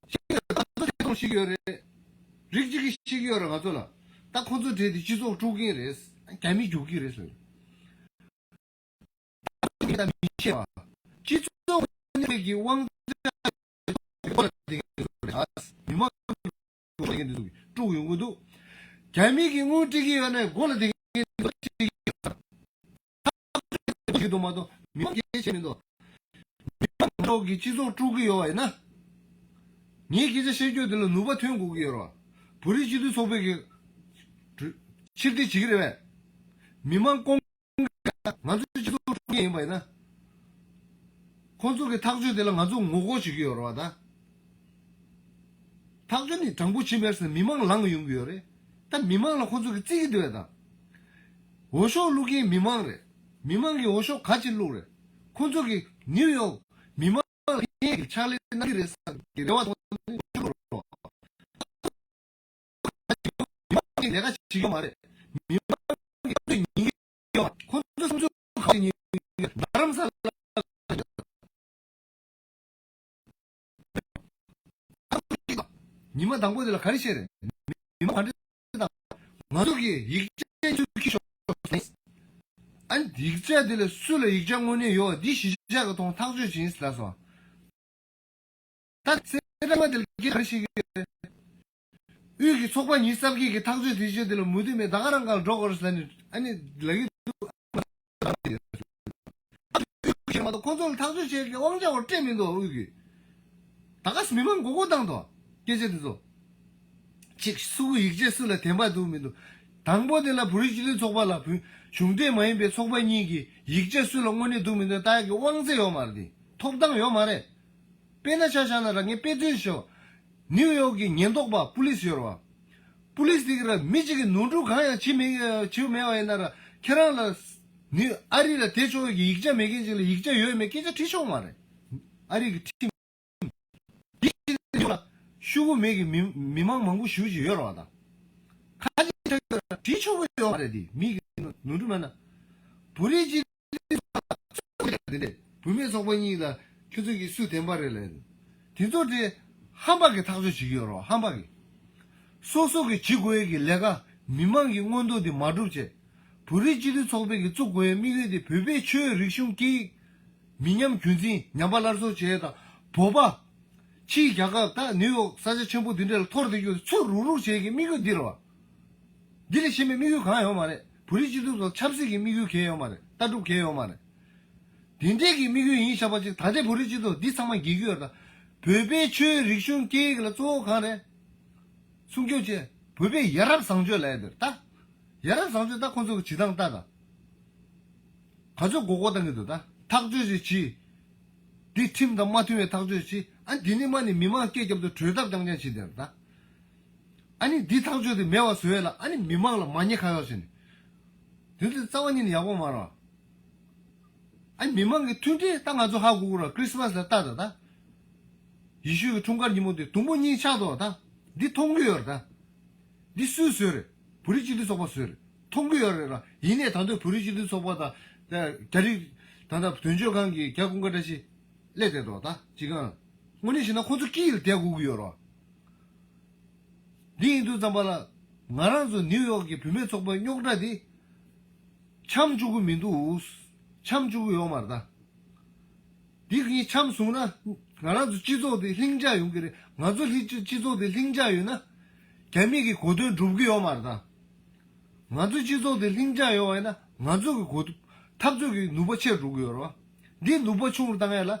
ཤེས་ཀྱི་ཡོད་རེད། ང་ཚོ་ཤེས་ཀྱི་ཡོད་རེད། རིགས་གཅིག་གིས་ཤེས་ཀྱི་ཡོད་རེད་ང་ཚོ་ལ། ད་ཁོང་ཚོ་གྲས་དེ་སྤྱི་ཚོགས་དཀྲུག་མཁན་རེད། རྒྱ་མི་རྒྱུག་གི་རེད་ཟེར། ད་མི་ཤེས་པ། སྤྱི་ཚོགས་ནས་ཀྱི་དབང་ཆ་མི་མང་དཀྲུག་ཡོང་གི་འདུག་རྒྱ་མི་གིས་དངུལ་སྤྲད་ཀྱི་ཡོད་ན་མགོ་ལ་བསྡད་མཁན་དེ་ཚོ་གིས་དཀྲུག་གི་འདུག་མ་གཏོགས་མི་མང་གལ་ཆེ་མི་འདུག་མི་མང་ཚོགས་ཀྱི་སྤྱི་ཚོགས་དཀྲུག་གི་ཡོད་པ་ཡིན་ན། ངས་སྐད་ཆ་བཤད་རྒྱུ་དེ་ལ་ནུས་པ་ཐོན་དགོས་ཀྱི་ཡོད་རེད་བ། བོད་རིགས་སྤྱི་མཐུན་ཚོགས་པའི་གི་ཕྱིར་འཐེན་བྱེད་ཀྱི་རེད་པས། མི་མང་ཀོང་ང་ཚོའི་སྤྱི་ཚོགས་དཀྲུག་མཁན་ཡིན་པ་ཡིན་ན། ཁོང་ཚོ་གི་ཐག་གཅོད་དེ་ལ་ང་ཚོ་ངོ་རྒོལ་བྱེད་ཀྱི་ཡོད་རེད་བ་ད། ཐག་གཅོད་ནི་དྲང་པོ་བྱེད་མེད་ཟེར་མི་མང་ལངས་ཡོང་གི་ཡོད་རེད། ད་མི་མང་ལ་ཁོང་ཚོ་གི་བརྩི་གི་འདུག་བས་ད། འོས་ཤོག་བླུག་མཁན་མི་མང་རེད། མི་མང་གི་འོས་ཤོག་ག་ཅིག་བླུག་རེད། ཁོང་ཚོ་གི་ནིའུ་ཡོག་མི་མང་ལ་ངས་ཕྱག་ལས་གནང་གི་རེད་བསམ་གི་རེ་བ་དང་ནི་ཆུ་ལོ་རོ། མི་མང་གི་ལས་ཀ་བྱེད་ཀྱི་ཡོད་མ་རེད། མི་མང་གི་ཁོང་ཚོ་ཉིན་གི་ཡོད། ཁོང་ཚོ་སུམ་ཅུ་ག་ཉིན་རྡ་རམ་ས་ལ་ཉི་མ་དང་པོ་དེ་ལ་ག་རེ་བཤད་རེད། མི་མང་ག་འདྲ་དང་། ང་ཚོ་གིས་ཡིག་ཆ་ཚུར་ཁྱེར་ཤོག་ཨ་ནི་ཡིག་ཆ་དེ་ལ་སུ་ལ་ཡིག་ཆ་དངོས་གནས་ཡོད་འདི་གཞིས་ཆགས་ཀྱི་ཐོག་ཐག་གཅོད་བྱེད་ཟེར་ལབ་སོང་། ད་སེ་ར་མ་དེ་ལ་སྐད་ག་རེ་བཤད་ཀྱི་རེད། དབུས་ཀྱི་ཚོགས་པ་ཉི་ཤུ་རྩ་བརྒྱད་ཀྱི་ཐག་གཅོད་དེ་བཞིན་དེ་ལ་མོས་མཐུན་མེད། ད་ག་རང་ག་ལ་འགྲོ་དགོས་རེད་ཟེར་ནས་ཨ་ནི་ལབ་ཀྱི་འདུག་ཁྱེད་མ་གཏོགས་ཁོང་ཚོ་ལ་ཐག་གཅོད་བྱེད་ཀྱི་དབང་ཆ་བར་སྤྲད་མི་འདུག་དབུས་ཀྱི། ད་ག་སེ་མི་མང་མགོ་སྐོར་བཏང་དོ། སྐད་ཆ་དེ་ཚོ། གཅིག་སུ་ཡིག་ཆ་སུ་ལ་བདེན་པ་འདུག་མི་འདུག་དང་པོ་དེ་ལ་བོད་རིགས་སྤྱི་མཐུན་ཚོགས་པ་ལ་བོད་གཞུང་འབྲེལ་མ་ཡིན་པའི་ཚོགས་པ་གཉིས་ཀྱི་ཡིག་ཆ་སུ་ལ་དངོས་གནས་འདུག་མི་འདུག་ལྟ་ཡག་གི་དབང་ཚད་ཡོད་མ་རེད་དེ། ཐོབ་ཐང་ཡོད་མ་རེད། དཔེར་ན་ཆ་བཞག་ན་ར་ངས་དཔེ་མཚོན་ཞུ། ནིའུ་ཡོག་གི་ཉེན་རྟོག་པ་པུ་ལིས་ཡོད་རེད་བ། པུ་ལིས་དེ་གི་ར་མི་གཅིག་གི་ནོར་འཁྲུལ་གང་ཡང་བྱེད་མེད་བྱེད་མེད་བ་ཡིན་ན་ར་ཁྱེད་རང་ལ་ནི་ཨ་རི་ལ་བསྡད་ཆོག་གི་ཡིག་ཆ་མེད་མཁན་ཅིག་ལ་ཡིག་ཆ་ཡོད་མེད་སྐད་ཆ་དྲིས་ཆོག་མ་རེད། ཨ་རི་གི་ཁྲིམས། འདི་ལ་ཤུ་གུ་མེད་ཀྱི་མི་མི་མང་མང་པོ་ཞེ་ཅིག་ཡོད་རེད་བ་དང་། ཁ་ཆེ་ཁྲག་ཁྲག་དྲིས་ཆོག་གི་ཡོད་མ་རེད་དེ། མི་གི་ནོར་འཁྲུལ་མེད་ན། བོད་རིགས་སྤྱི་འདི་འདྲས་བུད་མེད་ཚོགས་པ་གཉིས་ལ་ཁྱོད་ཚོ་གི་སུ་བདེན་པ་རེད་ལབ། དེ་ཚོ་དེ་ཧམ་པ་གི་ཐག་གཅོད་བྱེད་ཀྱི་ཡོད་རེད་བ། ཧམ་པ་གི། སོ་སོ་གི་བྱེད་དགོས་ཡས་ཀྱི་ལས་ཀ་མི་མང་གི་མངོན་འདོད་དེ་མ་འགྲུབ་བྱས། བོད་རིགས་སྤྱི་མཐུན་ཚོགས་པའི་གི་བཙུགས་དགོས་ཡས་དམིགས་ཡུལ་དེ་བོད་པའི་ཆོས་རིག་གཞུང་སྐད་ཡིག་མི་ཉམས་རྒྱུན་འཛིན་ཉམས་པ་སླར་གསོ་བྱེད་ཡས་དང་། བོད་པ་ཕྱིའི་རྒྱལ་ཁབ་ད་ནིའུ་ཡོག་ས་ཆ་ཆེན་པོ་འདི་འདྲ་ལ་འཐོར་བསྡད་རྒྱུ་ཚུར་རུག་རུག་བྱེད་ཡས་ཀྱི་དམིགས་ཡུལ་འདི་རེད་བ། འདི་ལས་གཞན་པའི་དམིགས་ཡུལ་གང་ཡོད་མ་རེད། བོད་རིགས་སྤྱི་མཐུན་ཚོགས་ཆབ་སྲིད་ཀྱི་དམིགས་ཡུལ་གང་ཡོད་མ་རེད། ལྟ་གྲུབ་གང་ཡོད་མ་རེད། དེ་འདྲས་ཀྱི་དམིགས་ཡུལ་ཡིན་ཤག་པ་ཅིག་ད་ལྟའི་བོད་རིགས་སྤྱི་ཚོགས་འདི་ཚང་མ་འགྱེལ་གྱི་ཡོད་རེད་ད། བོད་པའི་ཆོས་རིག་གཞུང་སྐད་ཡིག་ལ་གཙོ་བོ་གང་རེད། སྲུང་སྐྱོབ་བྱས། བོད་པའི་ཡ་རབས་བཟང་སྤྱོད་ལབ་ཡ་འདིར་ད། ཡ་རབས་བཟང་སྤྱོད་ད་ཁོང་ཚོ་གི་བྱེད་སྟངས་ལྟ་ད། ག་ཚོད་མགོ་སྐོར་བཏང་གི་འདུག་ད། ཐག་གཅོད་ཅིག་བྱེད། འདི་ཁྲིམས་དང་མ་མཐུན་པའི་ཐག་གཅོད་བྱེད། ཨ་འདི་ནི་མ་ནི་མི་མང་སྐད་རྒྱབ་ཏུ་གྲོས་ཐག་རྐྱང་རྐྱང་བྱེད་དེར་ད། ཨ་ནི་འདི་ཐག་གཅོད་དེ་མེད་པ་བཟོ་ཡས་ལ་ཨ་ནི་མི་མང་ལ་མ་ཉེས་ཁ་གཡོག་བྱེད་ནས། དེ་ཚོ་རྩ་བ་ཉིད་ནས་ཡག་པོ་མ་རེད། ཨ་མི་མང་གི་མཐུན་སྒྲིལ་ད་ང་ཚོ་ཧ་གོ་གི་རེད། ཁྲི་སི་མ་སི་ལ་ལྟ་ད་ད། ཡེ་ཤུ་གི་འཁྲུངས་སྐར་ཉིན་མོ་དེ་དུམ་བུ་གཉིས་ཆགས་འདུག་ད། འདི་མཐོང་གི་ཡོད་རེད་ད། འདི་སུས་བཟོས་རེད། བོད་རིགས་སྤྱི་མཐུན་ཚོགས་པ་བཟོས་རེད། མཐོང་གི་ཡོད་རེད་ར། ཡིན་ནའི་ད་དུང་བོད་རིགས་སྤྱི་མཐུན་ཚོགས་པ་དང་། ད་རྒྱ་རིགས་ད་ལྟ་དོན་གཅོད་ཁང་གི་རྒྱ་ཀུན་དགའ་བཀྲ་ཤིས་སླེབས་བསྡད་འདུག་ད་སྤྱི་ཁང་། དངོས་གནས་བྱས་ན་ཁོང་ཚོ་དཀྱིལ་ལ་བསྡད་དགོས་ཀྱི་ཡོད་རེད། འདི་ཡིན་དུས་ཙམ་པ་ལ། ང་རང་ཚོ་ནིའུ་ཡོག་གི་བུད་མེད་ཚོགས་པའི་རྙོག་དྲ་འདི། འཆམ་བཅུག་གི་མི་འདུག་འཆམ་བཅུག་གི་ཡོད་མ་རེད་ད། འདི་གིས་འཆམ་བཟུང་ན། ང་རང་ཚོ་སྤྱི་ཚོགས་འདི་ལྷིང་འཇགས་ཡོང་གི་རེད། ང་ཚོ་ལྷིང་སྤྱི་ཚོགས་འདི་ལྷིང་འཇགས་ཡོད་ན། རྒྱ་མི་གི་གོ་དོན་འགྲུབ་གི་ཡོད་མ་རེད་ད། ང་ཚོའི་སྤྱི་ཚོགས་དེ་ལྷིང་འཇགས་ཡོང་བ་ཡིན་ན་ང་ཚོ་གི་གོ་འཐབ་རྩོད་ཀྱི་ནུས་པ་ཆེར་འགྲོ་གི་ཡོད་རེད་བ། འདི་ནུས་པ་ཆུང་རུ་བཏང་ཡ་ལ་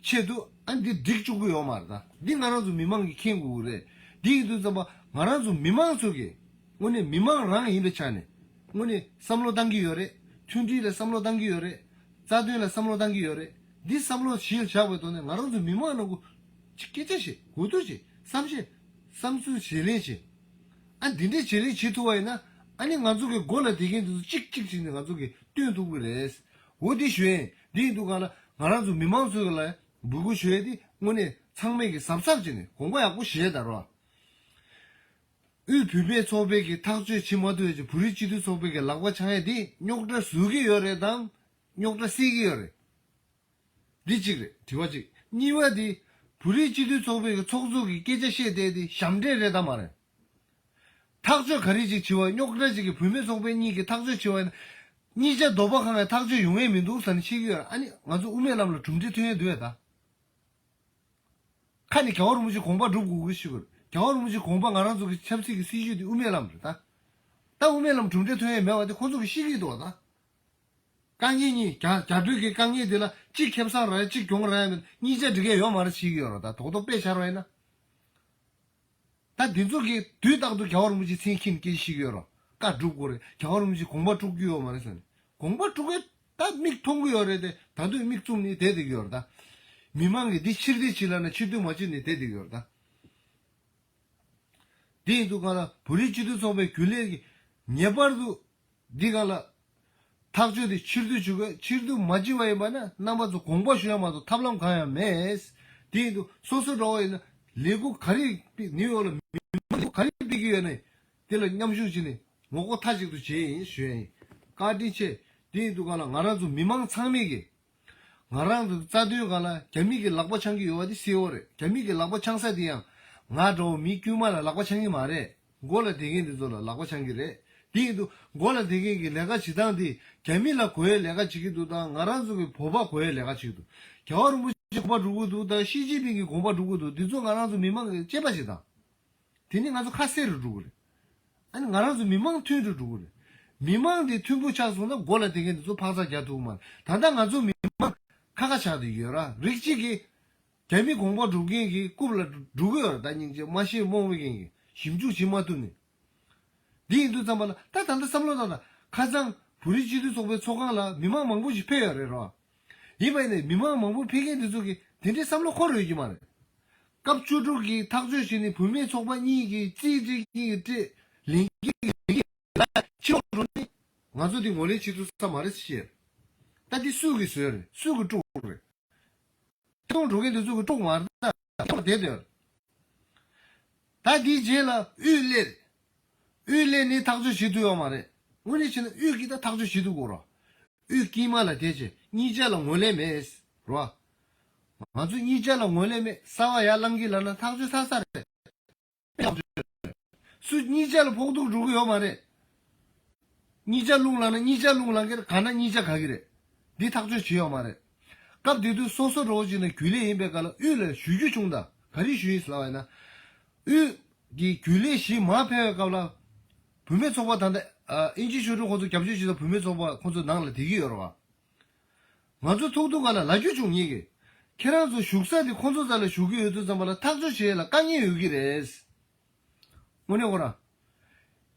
ཆེད་དུ་ཨ་འདི་འགྲིག་བཅུག་གི་ཡོད་མ་རེད་ད། འདི་ང་རང་ཚོ་མི་མང་གིས་མཁྱེན་དགོས་ཀྱི་རེད། འདི་ཡིན་དུས་ཙམ་པ་ང་རང་ཚོ་མི་མང་ཚོ་གིས་དངོས་གནས་མི་མང་རང་ཡིན་པའི་ཆ་ནས་དངོས་གནས་བསམ་བློ་བཏང་གི་ཡོད་རེད། མཐུན་སྒྲིལ་ལ་བསམ་བློ་བཏང་གི་ཡོད་རེད། རྩ་དོན་ལ་བསམ་བློ་བཏང་གི་ཡོད་རེད། འདི་བསམ་བློ་གཞིར་བཞག་པའི་ཐོག་ནས་ང་རང་ཚོ་མི་མང་ནང་ཁུལ་གྱི་སྐད་ཆ་བཤད། གོ་བསྡུར་བྱེད། བསམ་ཤེས། བསམ་ཚུལ་བརྗེ་ལེན་བྱེད། ཨ་འདི་འདྲའི་བརྗེ་ལེན་བྱེད་ཐུབ་པ་ཡིན་ན་ཨ་ནི་ང་ཚོ་གི་མགོ་ལ་བསྡད་མཁན་དེ་ཚོ་གཅིག་གཅིག་བྱས་ནས་ང་ཚོ་གི་བཏོན་ཐུབ་ཀྱི་རེད། འོ་འདི་ཞུ་ཡིན། འདི་ཡིན་དུས་གང་ལ་ང་རང་ཚོ་མི་མང་ཚོ་ལ་འབོད་སྐུལ་ཞུ་ཡས་དེ་དངོས་གནས་ཚང་མས་ཀྱི་གཟབ་གཟབ་བྱས་ནས་དགོངས་པ་ཡག་པོ་བཞེས་དང་རོགས། དབུས་བུད་མེད་ཚོགས་པའི་གི་ཐག་གཅོད་བྱེད་མ་ཐུབ་ཡས་ཀྱི་བོད་རིགས་སྤྱི་མཐུན་ཚོགས་པའི་གི་ལག་པ་འཆང་ཡས་དེ་རྙོག་དྲ་བཟོ་གི་ཡོད་རེད་དམ། རྙོག་དྲ་སེལ་གི་ཡོད་རེད། འདི་གཅིག་རེད། དྲི་བ་གཅིག་གཉིས་པ་འདི། བོད་རིགས་སྤྱི་མཐུན་ཚོགས་པའི་གི་ཚོགས་གཙོ་གི་སྐད་ཆ་བཤད་བསྡད་དེ་ཞབས་འདྲེན་རེད་དམ་མ་རེད། ཐག་གཅོད་ག་རེ་ཅིག་བྱེད་པ་རྙོག་དྲ་ཅིག་གི་བུད་མེད་ཚོགས་པའི་གཉིས་ཀྱི་ཐག་གཅོད་བྱེད་པ་ཡིན་ན། གཉིས་ཆ་རྡོག་པ་གང་ཡང་ཐག་གཅོད་ཡོང་ཡས་མི་འདུག་ཟེར་ནས་བཤད་ཀྱི་ཡོད་རེད། ཨ་ནི་ང་ཚོ་དབུ་མའི་ལམ་ལ་གྲུབ་འབྲས་ཐོན་ཡས་འདུག་ཡ་ད། ཁ་ནས་རྒྱལ་བ་རིན་པོ་ཆེ་དགོངས་པ་སྒྲུབ་དགོས་ཀྱི་ཞུ་གི་རེད། རྒྱལ་བ་རིན་པོ་ཆེ་དགོངས་པ་ང་རང་ཚོ་གི་ཆབ་སྲིད་ཀྱི་སྲིད་བྱུས་དེ་དབུ་མའི་ལམ་རེད་ད། ད་དབུ་མའི་ལམ་གྲུབ་འབྲས་ཐོན་ཡས་མེད་པ་དེ་ཁོ་ཚོ་གི་ཤེས་ཀྱི་འདུག་ད། དཀའ་ངལ་གཉིས་རྒྱ་རྒྱ་བོད་ཀྱི་དཀའ་ངལ་དེ་ལ་གཅིག་ཁེ་བཟང་རག་གཅིག་གྱོང་རག་ཡ་མེད། གཉིས་ཆ་འགྲིག་ཡ་ཡོད་མ་རེད་བྱེད་ཀྱི་ཡོད་རེད་ད། རྡོག་རྡོག་དཔེ་ཆ་རོགས་ཡིན་ན། ད་འདི་ཚོ་གིས་དུས་རྟག་ཏུ་རྒྱལ་བ་རིན་པོ་ཆེ་མཚན་འཁྱེར་ནས་སྐད་ཆ་བཤད་ཀྱི་ཡོད་རེད། བཀའ་སྒྲུབ་དགོས་རེད། རྒྱལ་བ་རིན་པོ་ཆེ་དགོངས་པ་དཀྲུག་རྒྱུ་ཡོད་མ་རེད་ཟེར་ནས། དགོངས་པ་དཀྲུག་གི་ད་མིག་མཐོང་གི་ཡོད་རེད་དེ། ད་དུང་མིག་བཙུམ་ནས་བསྡད་བསྡད་ཀྱི་ཡོད་རེད་ད། མི་མང་གིས་འདི་ཕྱིར་འཐེན་བྱེད་ལབ་ན་ཕྱིར་འཐེན་མ་བྱེད་ནས་བསྡད་བསྡད་ཀྱི་ཡོད་རེད་ད། དེ་ཡིན་དུས་གང་ལ་བོད་རིགས་སྤྱི་མཐུན་ཚོགས་པའི་རྒྱུན་ལས་ཀྱིས་ངེས་པར་དུ་འདི་གང་ལ་ཐག་གཅོད་དེ་ཕྱིར་བསྡུ་བྱེད་དགོས། ཕྱིར་བསྡུ་མ་བྱེད་པ་ཡིན་པ་ན་རྣམ་པ་ཚོ་དགོངས་པ་ཞུ་ཡ་མ་གཏོགས་ཐབས་ལམ་གང་ཡང་མེད། དེ་ཡིན་དུས་སོ་སོ་འདྲ་བོ་ཡིན་ན་ལས་འགུལ་ག་རེ་སྤེལ། ནིའུ་ཡོག་ལ་མི་མང་ག་རེ་སྤེལ་གྱི་ཡོད་ན་དེ་ལ་མཉམ་ཞུགས་བྱས་ནས་ངོ་རྒོལ་མཐའ་གཅིག་ཏུ་བྱས་ཡིན་ཞུ་ཡ་ཡིན། བཀའ་དྲིན་ཆེ། དེ་ཡིན་དུས་གང་ལ་ང་རང་ཚོ་མི་མང་ཚང་མས་ཀྱིས། ང་རང་ཚོ་རྩ་དོན་སྒང་ལ་རྒྱ་མི་གི་ལག་པ་འཆང་གི་ཡོད་པ་དེ་གསལ་བོ་རེད། རྒྱ་མི་གི་ལག་པ་འཆང་ས་དེ་ཡང་ང་འདྲ་བོ་མི་དཀྱུས་མ་ལ་ལག་པ་འཆང་གི་མ་རེད། མགོ་ལ་བསྡད་མཁན་དེ་ཚོ་ལ་ལག་པ་འཆང་གི་རེད། དེ་ཡིན་དུས་མགོ་ལ་བསྡད་མཁན་གྱི་ལས་ཀ་བྱེད་སྟངས་དེ་རྒྱ་མི་ལ་གོ་བའི་ལས་ཀ་བྱེད་ཀྱི་འདུག་དང་། ང་རང་ཚོ་གི་བོད་པ་གོ་བའི་ལས་ཀ་བྱེད་ཀྱི་འདུག་རྒྱལ་བ་རིན་པོ་ཆེ་དགོངས་པ་སྒྲུབ་ཀྱི་འདུག་དང་། ཞི་ཅིན་ཕིང་གི་དགོངས་པ་སྒྲུབ་ཀྱི་འདུག་འདི་ཚོ་ང་རང་ཚོ་མི་མང་གིས་དཔྱད་པ་བྱེད་དང་། དེ་ནི་ང་ཚོ་ཁ་གསལ་རུ་འགྲོ་གི་རེད། ཨ་ནི་ང་རང་ཚོ་མི་མང་མཐུན་རུ་འགྲོ་གི་རེད། མི་མང་དེ་མཐུན་པོ་ཆགས་སོང་ན་མགོ་ལ་དེ་གས་འདི་ཚོ་འཕག་འཚག་རྒྱག་ཐུབ་ཀྱི་མ་རེད། ད་ལྟ་ང་ཚོ་མི་མང་ཁ་ཁ་ཆགས་བསྡད་ཡོད་ར། རིགས་གཅིག་གིས་རྒྱ་མི་དགོངས་པ་སྒྲུབ་མཁན་གྱི་རྐུབ་ལ་འགྲོ་གི་ཡོད་ར། ད་སྙིང་རྗེ་མ་ཤེས་རྨོངས་པའི་རྐྱེན་གྱིས་ཞིབ་འཇུག་བྱེད་མ་ཐུབ་ནས། འདི་ཡིན་དུས་ཙམ་པ་ལ་ད་ད་ལྟ་བསམ་བློ་བཏང་དང་། ཁ་སང་བོད་རིགས་སྤྱི་མཐུན་ཚོགས་པའི་ཚོགས་ཁང་ལ་མི་མང་མང་པོ་ཞིག་ཕེབས་ཡོད་རེད་རོ། ཡིན་པ་ཡིན་ནའི་མི་མང་མང་པོ་ཕེབས་མཁན་འདི་ཚོ་གིས་དེ་འདྲའི་བསམ་བློ་འཁོར་ཡོད་ཀྱི་མ་རེད། སྐབས་བཅུ་དྲུག་གི་ཐག་གཅོད་བྱས་ནས་བུད་མེད་ཚོགས་པ་གཉིས་ཀྱིས་རྩིས་སྤྲད་ཀྱི་སྤྲད། ལེན་གྱི་ལེན་གྱི་ལ་ཕྱི་ལོགས་འགྲོ་ནས་ང་ཚོ་འདི་ངོས་ལེན་བྱེད་ཐུབ་ས་མ་རེད་ཟེར། ད་འདི་སུ་གིས་བཟོས་རེད། སུ་གིས་དཀྲུགས་རེད། ཁྱེད་རང་འགྲོ་མཁན་དེ་ཚོ་གིས་དཀྲུགས་མ་རེད། ད་ཁྱེད་རང་བསྡད་དེ། ད་འདིའི་རྗེས་ལ་དབུས་སླེབས། དབུས་སླེབས་ནས་ཐག་གཅོད་བྱེད་ཐུབ་ཡོད་མ་རེད། དངོས་གནས་བྱས་ན་དབུས་ཀྱིས་ད་ཐག་གཅོད་བྱེད་ཐུབ་དགོས་རོ། དབུས་དཀྱིལ་མ་ལ་བསྡད་བྱས་གཉིས་ཆ་ལ་ངོས་ལེན་མེད་རོ། ང་ཚོ་གཉིས་ཆ་ལ་ངོས་ལེན་མེད། གསར་པ་ཡར་བླང་གི་ལབ་ན་ཐག་གཅོད་ཚར་ཚར་རེད། སུ་གཉིས་ཆ་ལ་ཕོག་ཐུག་འགྲོ་གི་ཡོད་མ་རེད། གཉིས་ཆ་རླུང་ལངས་ན་གཉིས་ཆ་རླུང་ལངས་ཀྱི་རེད། གང་ན་གཉིས་ཆ་ག་གི་རེད། འདི་ཐག་གཅོད་བྱེད་ཡོད་མ་རེད། སྐབས་དེ་དུས་སོ་སོ་འགྲོ་བ་ཅིག་ན་རྒྱུན་ལས་ཡིན་པའི་སྐབས་ལ་དབུས་ལ་ཞུ་རྒྱུ་བྱུང་ད། ག་རེ་ཞུས་ཡིན་ལབ་པ་ཡིན་ན། དབུས་ཀྱི་རྒྱུན་ལས་ཞིག་མར་ཕེབས་པའི་སྐབས་ལ། བུད་མེད་ཚོགས་པ་ད་ལྟ་ཨ་ཨིན་ཇི་ཆོས་སྒྲོན་ཁོང་ཚོ་རྒྱབ་སྐྱོར་བྱེད་ས་བུད་མེད་ཚོགས་པ་ཁོང་ཚོ་ནང་ལ་བསྡད་ཀྱི་ཡོད་རེད་བ། ང་ཚོ་ཐུག་ཐུག་ག་ལ་ལབ་རྒྱུ་བྱུང་ངེས་ཀྱི། ཁྱེད་རང་ཚོ་བཞུགས་ས་དེ་ཁོང་ཚོ་རྩ་ལ་བཞུགས་ཀྱི་ཡོད་དུས་ཙམ་པ་ལ་ཐག་གཅོད་བྱེད་ཡས་ལ་དཀའ་ངལ་ཡོད་ཀྱི་རེད། དངོས་གནས་ཁོ་རང་།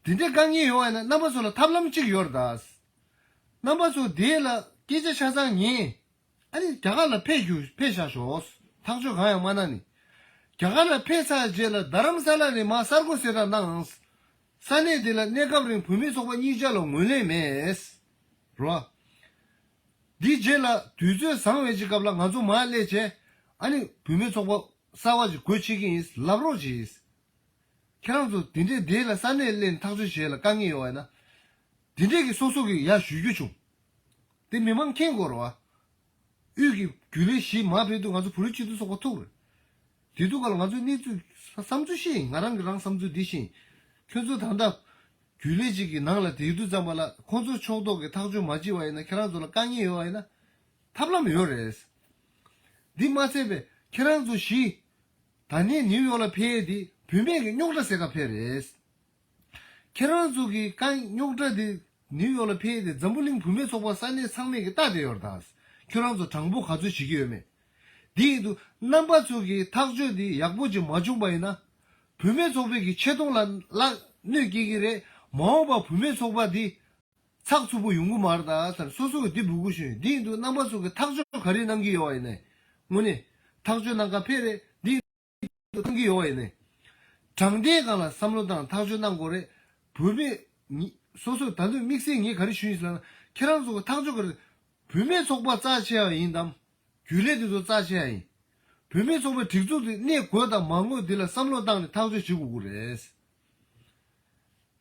དེ་འདྲའི་དཀའ་ངལ་ཡོད་པ་ཡིན་ན་རྣམ་པ་ཚོ་ལ་ཐབས་ལམ་གཅིག་ཡོད་རེད་ད། རྣམ་པ་ཚོ་དེ་ལ་སྐད་ཆ་ཆ་ཚང་ཉན། ཨ་ནི་རྒྱ་གར་ལ་ཕེབས་རྒྱུ་ཕེབས་བཞག་ཤོག་ཐག་གཅོད་གང་ཡང་མ་གནང་ནི། རྒྱ་གར་ལ་ཕེབས་ཚར་རྗེས་ལ་རྡ་རམ་ས་ལ་ནས་མར་གསར་འགོད་གསལ་བསྒྲགས་གནང་། ས་གནས་དེ་ལ་གནས་སྐབས་རིང་བུད་མེད་ཚོགས་པ་གཉིས་ཆ་ལ་ངོས་ལེན་མེད། རོ། འདིའི་རྗེས་ལ་དུས་ཚོད་བཟང་བའི་ཅིག་སྐབས་ལ་ང་ཚོ་མར་སླེབས་བྱས། ཨ་ནི་བུད་མེད་ཚོགས་པ་གསར་བ་ཅིག་སྒོ་ཕྱེ་གི་ཡིན་ལབ་རོགས་གྱིས། ཁྱེད་རང་ཚོ་དེ་འདྲས་དེ་ལ་ས་གནས་སླེབས་ནས་ཐག་གཅོད་བྱེད་ལ་དཀའ་ངལ་ཡོད་པ་ཡིན་ན། དེ་འདྲས་ཀྱི་སོ་སོ་གི་ཡར་ཞུ་རྒྱུ་བྱུང་། དེ་མི་མང་མཁྱེན་དགོས་རེད་བ། དབུས་ཀྱི་རྒྱུན་ལས་གཞིས་མར་ཕེབས་དུས་ང་ཚོ་བོད་རིགས་སྤྱི་མཐུན་ཚོགས་པ་ཐུག་རེད། དེ་དུས་སྐབས་ལ་ང་ཚོའི་གནས་ཚུལ་བསམ་ཚུལ་བཤད་ཡིན། ང་རང་གི་རང་བསམ་ཚུལ་འདི་བཤད་ཡིན། ཁྱོད་ཚོ་ད་ལྟ་རྒྱུན་ལས་ཅིག་གི་ནང་ལ་བསྡད་དུས་ཙམ་པ་ལ་ཁོང་ཚོ་ཕྱོགས་གཏོགས་ཀྱི་ཐག་གཅོད་མ་བྱེད་པ་ཡིན་ན། ཁྱེད་རང་ཚོ་ལ་དཀའ་ངལ་ཡོད་པ་ཡིན་ན་ཐབས་ལམ་ཡོད་རེད། འདི་མ་ཚད་པའི་ཁྱེད་རང་ཚོ་གཞིས། ད་ནས་ནིའུ་ཡོག་ལ་ཕེབས་ཡས་དེ་བུད་མེད་ཀྱི་རྙོག་དྲ་སེལ་ག་ཕེབས་རེད། ཁྱེད་རང་ཚོ་གི་དཀའ་རྙོག་དྲ་དེ་ནིའུ་ཡོག་ལ་ཕེབས་ཡས་དེ་འཛམ་བུ་གླིང་བུད་མེད་ཚོགས་པ་ས་གནས་ཚང་མས་ཀྱི་ལྟ་བསྡད་ཡོད་རེད་ད། ཁྱོད་རང་ཚོ་དྲང་པོ་ག་ཚོད་བྱེད་ཀྱི་ཡོད་མེད། དེ་ཡིན་དུས་རྣམ་པ་ཚོ་གི་ཐག་གཅོད་དེ་ཡག་པོ་ཅིག་མ་བྱུང་པ་ཡིན་ན། བུད་མེད་ཚོགས་པའི་གི་ཆེ་མཐོང་ལ་ལ་གནོད་སྐྱེལ་གྱི་རེད། མ་འོངས་པ་བུད་མེད་ཚོགས་པ་དེ་ཚགས་ཚུད་པོ་ཡོང་གི་མ་རེད་ད་ཟེར་སོ་སོ་གི་འདི་འབོད་སྐུལ་ཞུས་ཡིན། དེ་ཡིན་དུས་རྣམ་པ་ཚོ་གི་ཐག་གཅོད་ག་རེ་གནང་གི་ཡོད་པ་ཡིན་ནའི། དངོས་གནས་ཐག་གཅོད་གནང་ག་ཕེབས་རེད། འདི་གཏོང་གི་ཡོད་པ་ཡིན་ནའི། དྲང་བདེན་སྒང་ལ་བསམ་བློ་བཏང་ཐག་གཅོད་གནང་དགོས་རེད། བུད་མེད་ཉི་སོ་སོས་ད་དུང་དམིགས་བསལ་ངས་ག་རེ་ཞུས་ཡིན་ཟེར་ན། ཁྱེད་རང་ཚོ་གི་ཐག་གཅོད་ག་རེ། བུད་མེད་ཚོགས་པ་རྩ་ཆེ་བ་ཡིན་དམ། རྒྱུན་ལས་དེ་ཚོ་རྩ་ཆེ་བ་ཡིན། བུད་མེད་ཚོགས་པའི་སྒྲིག་འཛུགས་དེ་གནས་དགོས་དང་མ་དགོས་འདི་ལ་བསམ་བློ་བཏང་ནས་ཐག་གཅོད་བྱེད་དགོས་ཀྱི་རེད།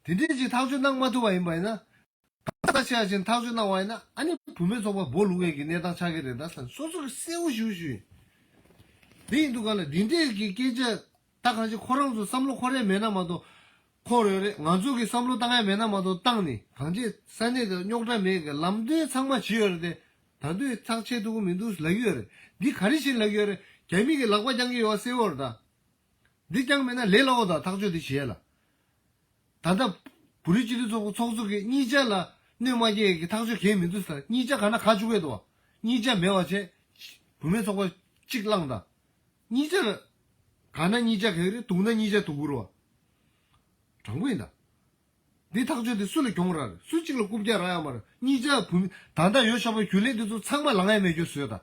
དེ་འདྲའི་ཅིག་ཐག་གཅོད་གནང་མ་ཐུབ་པ་ཡིན་པ་ཡིན་ན། གང་ཟག་ཆེ་བ་ཅན་ཐག་གཅོད་གནང་བ་ཡིན་ན། ཨ་ནི་བུད་མེད་ཚོགས་པ་སྦོ་ལུག་ཡས་ཀྱི་གནས་སྟངས་ཆགས་ཀྱི་རེད་ད་ཟེར་སོ་སོ་གི་གསལ་བོ་ཞུ་ཞུ་ཡིན། དེ་ཡིན་དུས་ག་ལ་འདི་འདྲས་ཀྱི་སྐད་ཆ་ད་གང་ཅི་ཁོ་རང་ཚོ་བསམ་བློ་འཁོར་ཡས་མེད་ན་མ་གཏོགས་འཁོར་ཡོད་རེད། ང་ཚོ་གི་བསམ་བློ་བཏང་ཡས་མེད་ན་མ་གཏོགས་བཏང་ནས་གང་ཅི་ས་གནས་དེར་རྙོག་དྲ་མེད་ཀྱི་ལམ་སྟོན་ཚང་མ་བྱས་ཡོད་རེད་དེ། ད་དུང་ཚགས་ཆད་ཐུབ་ཀྱི་མི་འདུག་ལབ་ཀྱི་ཡོད་རེད། འདི་ག་རེ་བྱས་ལབ་ཀྱི་ཡོད་རེད། རྒྱ་མི་གི་ལག་པ་བརྐྱང་གི་ཡོད་པ་གསལ་བོ་རེད་ད། འདི་རྐྱང་མེད་ན་ལས་སླ་བོ་དང་ཐག་གཅོད་དེ་བྱེད་ཡ་ལ། ད་ལྟ་བོད་རིགས་སྤྱི་མཐུན་ཚོགས་པ་ཚོགས་གཙོ་གིས་གཉིས་ཆ་ལ་གནོད་མ་སྐྱེལ་གྱི་ཐག་གཅོད་གང་མི་འདུག་ཟེར། གཉིས་ཆ་ག་ན་ག་བཅུག་གི་འདུག་བ། གཉིས་ཆ་མེད་པ་བྱས། བུད་མེད་ཚོགས་པ་གཅིག་བླངས་དང་། གཉིས་ཆ་ལ་ག་ན་གཉིས་ཆ་ག་གི་རེད། དུག་ན་གཉིས་ཆ་དུག་གི་རེད་བ། དྲང་པོ་ཡིན་ད། འདི་ཐག་གཅོད་དེ་སུ་ལ་གྱོང་རག་རེད། སུ་གཅིག་ལ་རྐུབ་བཀྱག་རག་ཡ་མ་རེད། གཉིས་ཆ་བུད་མེད་ད་ལྟ་ཡོད་ཤག་པའི་རྒྱུན་ལས་དེ་ཚོ་ཚང་མ་ལངས་ཡ་མེད་རྒྱུ་བཟོས་ད།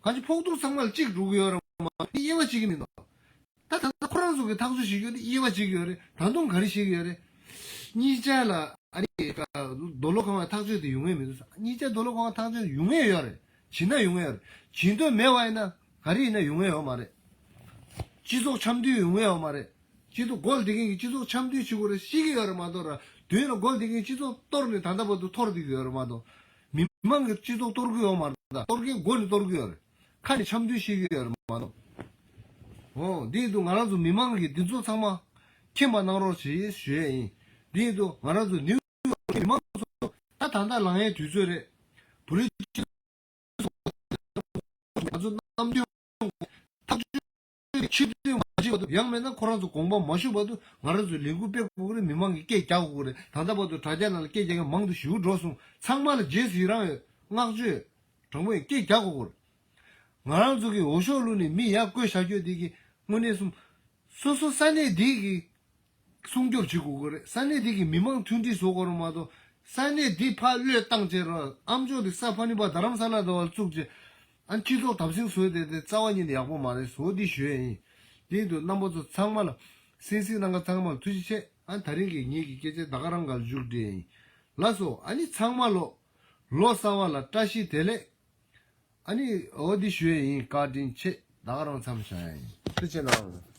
གང་ཅི་ཕོག་ཐུག་ཚང་མ་ལ་གཅིག་འགྲོ་གི་ཡོད་རེད་མ་གཏོགས་དབྱེ་བ་བྱེད་ཀྱི་མི་འདུག་ད་ད་ལྟ་ཁོ་རང་ཚོ་གི་ཐག་གཅོད་བྱེད་རྒྱུ་དེ་དབྱེ་བ་བྱེད་ཀྱི་ཡོད་རེད། ད་དུང་ག་རེ་བྱེད་ཀྱི་ཡོད་རེད། གཉིས་ཆ་ལ་ཨ་ནི་རྡོ་ལོ་གང་བའི་ཐག་གཅོད་དེ་ཡོང་ངེས་མི་འདུག་གཉིས་ཆ་རྡོ་ལོ་གང་བའི་ཐག་གཅོད་ཡོང་ངེས་ཡོད་རེད། བྱེད་ན་ཡོང་ངེས་ཡོད་རེད། བྱེད་འདོད་མེད་པ་ཡིན་ན་ག་རེ་ཡིན་ན་ཡོང་ངེས་ཡོད་མ་རེད། སྤྱི་ཚོགས་འཆམ་མཐུན་ཡོང་ངེས་ཡོད་མ་རེད། སྤྱི་ཚོགས་སྒོ་ལ་བསྡད་མཁན་གྱི་སྤྱི་ཚོགས་འཆམ་མཐུན་བྱེད་དགོས་རེད་ཤེས་ཀྱི་ཡོད་རེད་མ་གཏོགས་ར། མདུན་ལ་སྒོ་ལ་བསྡད་མཁན་སྤྱི་ཚོགས་གཏོར་ནས་ད་ལྟ་བར་དུ་འཐོར་བསྡད་ཀྱི་ཡོད་རེད་མ་གཏོགས། མི་མང་གི་སྤྱི་ཚོགས་གཏོར་གྱི་ཡོད་མ་རེད་ད། གཏོར་མཁན་སྒོ་ནས་གཏོར་གྱི་ཡོད་རེད། ཁ་ནས་འཆམ་མཐུན་བཤད་ཀྱི་ཡོད་རེད་མ་གཏོགས། འོ་འདི་ཡིན་དུས་ང་རང་ཚོ་མི་མང་གིས་འདི་ཚོ་ཚང་མ་མཁྱེན་པ་གནང་རོགས་ཞེས་ཞུ་ཡས་ཡིན། འདི་ཡིན་དུས་ང་རང་ཚོ་ནིའུ་ཡོག་གི་མི་མང་ཚོ་ད་ད་ལྟ་ལངས་ཡས་དུས་ཚོད་རེད། བོད་རིགས་སྤྱི་ཚོགས་ང་ཚོ་གནམ་དོན་ཐག་གཅོད་ཆེ་བསྟོད་མ་བྱས་བར་དུ་ ཡང་མེད་ན་ཁོ་རང་ཚོ་དགོངས་པ་མ་ཞུ་བར་དུ་ང་རང་ཚོས་ལས་འགུལ་སྤེལ་དགོས་ཀྱི་རེད། མི་མང་གིས་སྐད་རྒྱག་དགོས་ཀྱི་རེད། ད་ལྟ་བར་དུ་དྲ་རྒྱ་ནང་ལ་སྐད་རྒྱག་མཁན་མང་དུ་ཞེ་པོ་འགྲོ་སོང་། ཚང་མ་ལ་རྗེས་སུ་ཡི་རང་ཡོད། བསྔགས་བརྗོད་དྲང་པོ་ཡིན། སྐད་རྒྱག་དགོས་ཀྱི་རེད། ང་རང་ཚོ་གི་འོས་ཤོག་བླུགས་ནས་མི་ཡར་བསྐོས་བཞག་རྒྱུ་དེ་གི་དངོས་གནས་སོང་། སོ་སོ་ས་གནས་དེ་གི་སྲུང་སྐྱོབ་བྱེད་དགོས་ཀྱི་རེད། ས་གནས་དེ་གི་མི་མང་མཐུན་སྒྲིལ་བཟོ་དགོས་རེད་མ་གཏོགས། ས་གནས་འདི་ཕར་བློས་བཏང་བྱས་རོགས། ཨ་མཆོག་དེ་ས་ཕ་ནི་པ་རྡ་རམ་ས་ལ་དུ་བ་བཙུགས་བྱས། ཨ་སྤྱི་ཚོགས་དམ་སྲི་བཟོས་དེ་དེ་རྩ་བ་ཉིད་ནས་ཡག་པོ་མ་རེད། བཟོ་འདི་ཞུ་ཡས་ཡིན། དེ་ཡིན་དུས་རྣམ་པ་ཚོ་ཚང་མ་ལ། གསན་གཟིགས་གནང་མཁན་ཚང་མ་ལ་ཐུགས་རྗེ་ཆེ། ཨ་ད་རིང་གི་ངེད་ཀྱི་སྐད་ཆ་ད་ག་རང་གར་མཇུག་སྒྲིལ་ཡིན། ལགས་སོ། ཨ་ནི་ཚང་མ་ལོ། ལོ་གསར་བ་ལ་བཀྲ་ཤིས་བདེ་ལེགས། ཨ་ནི་འོ་འདི་ཞུ་ཡས་ཡིན། བཀའ་དྲིན་ཆེ། ད་ག་རང་མཚམས་བཞག་ཡས་ཡིན། ཐུགས་རྗེ་གནང་།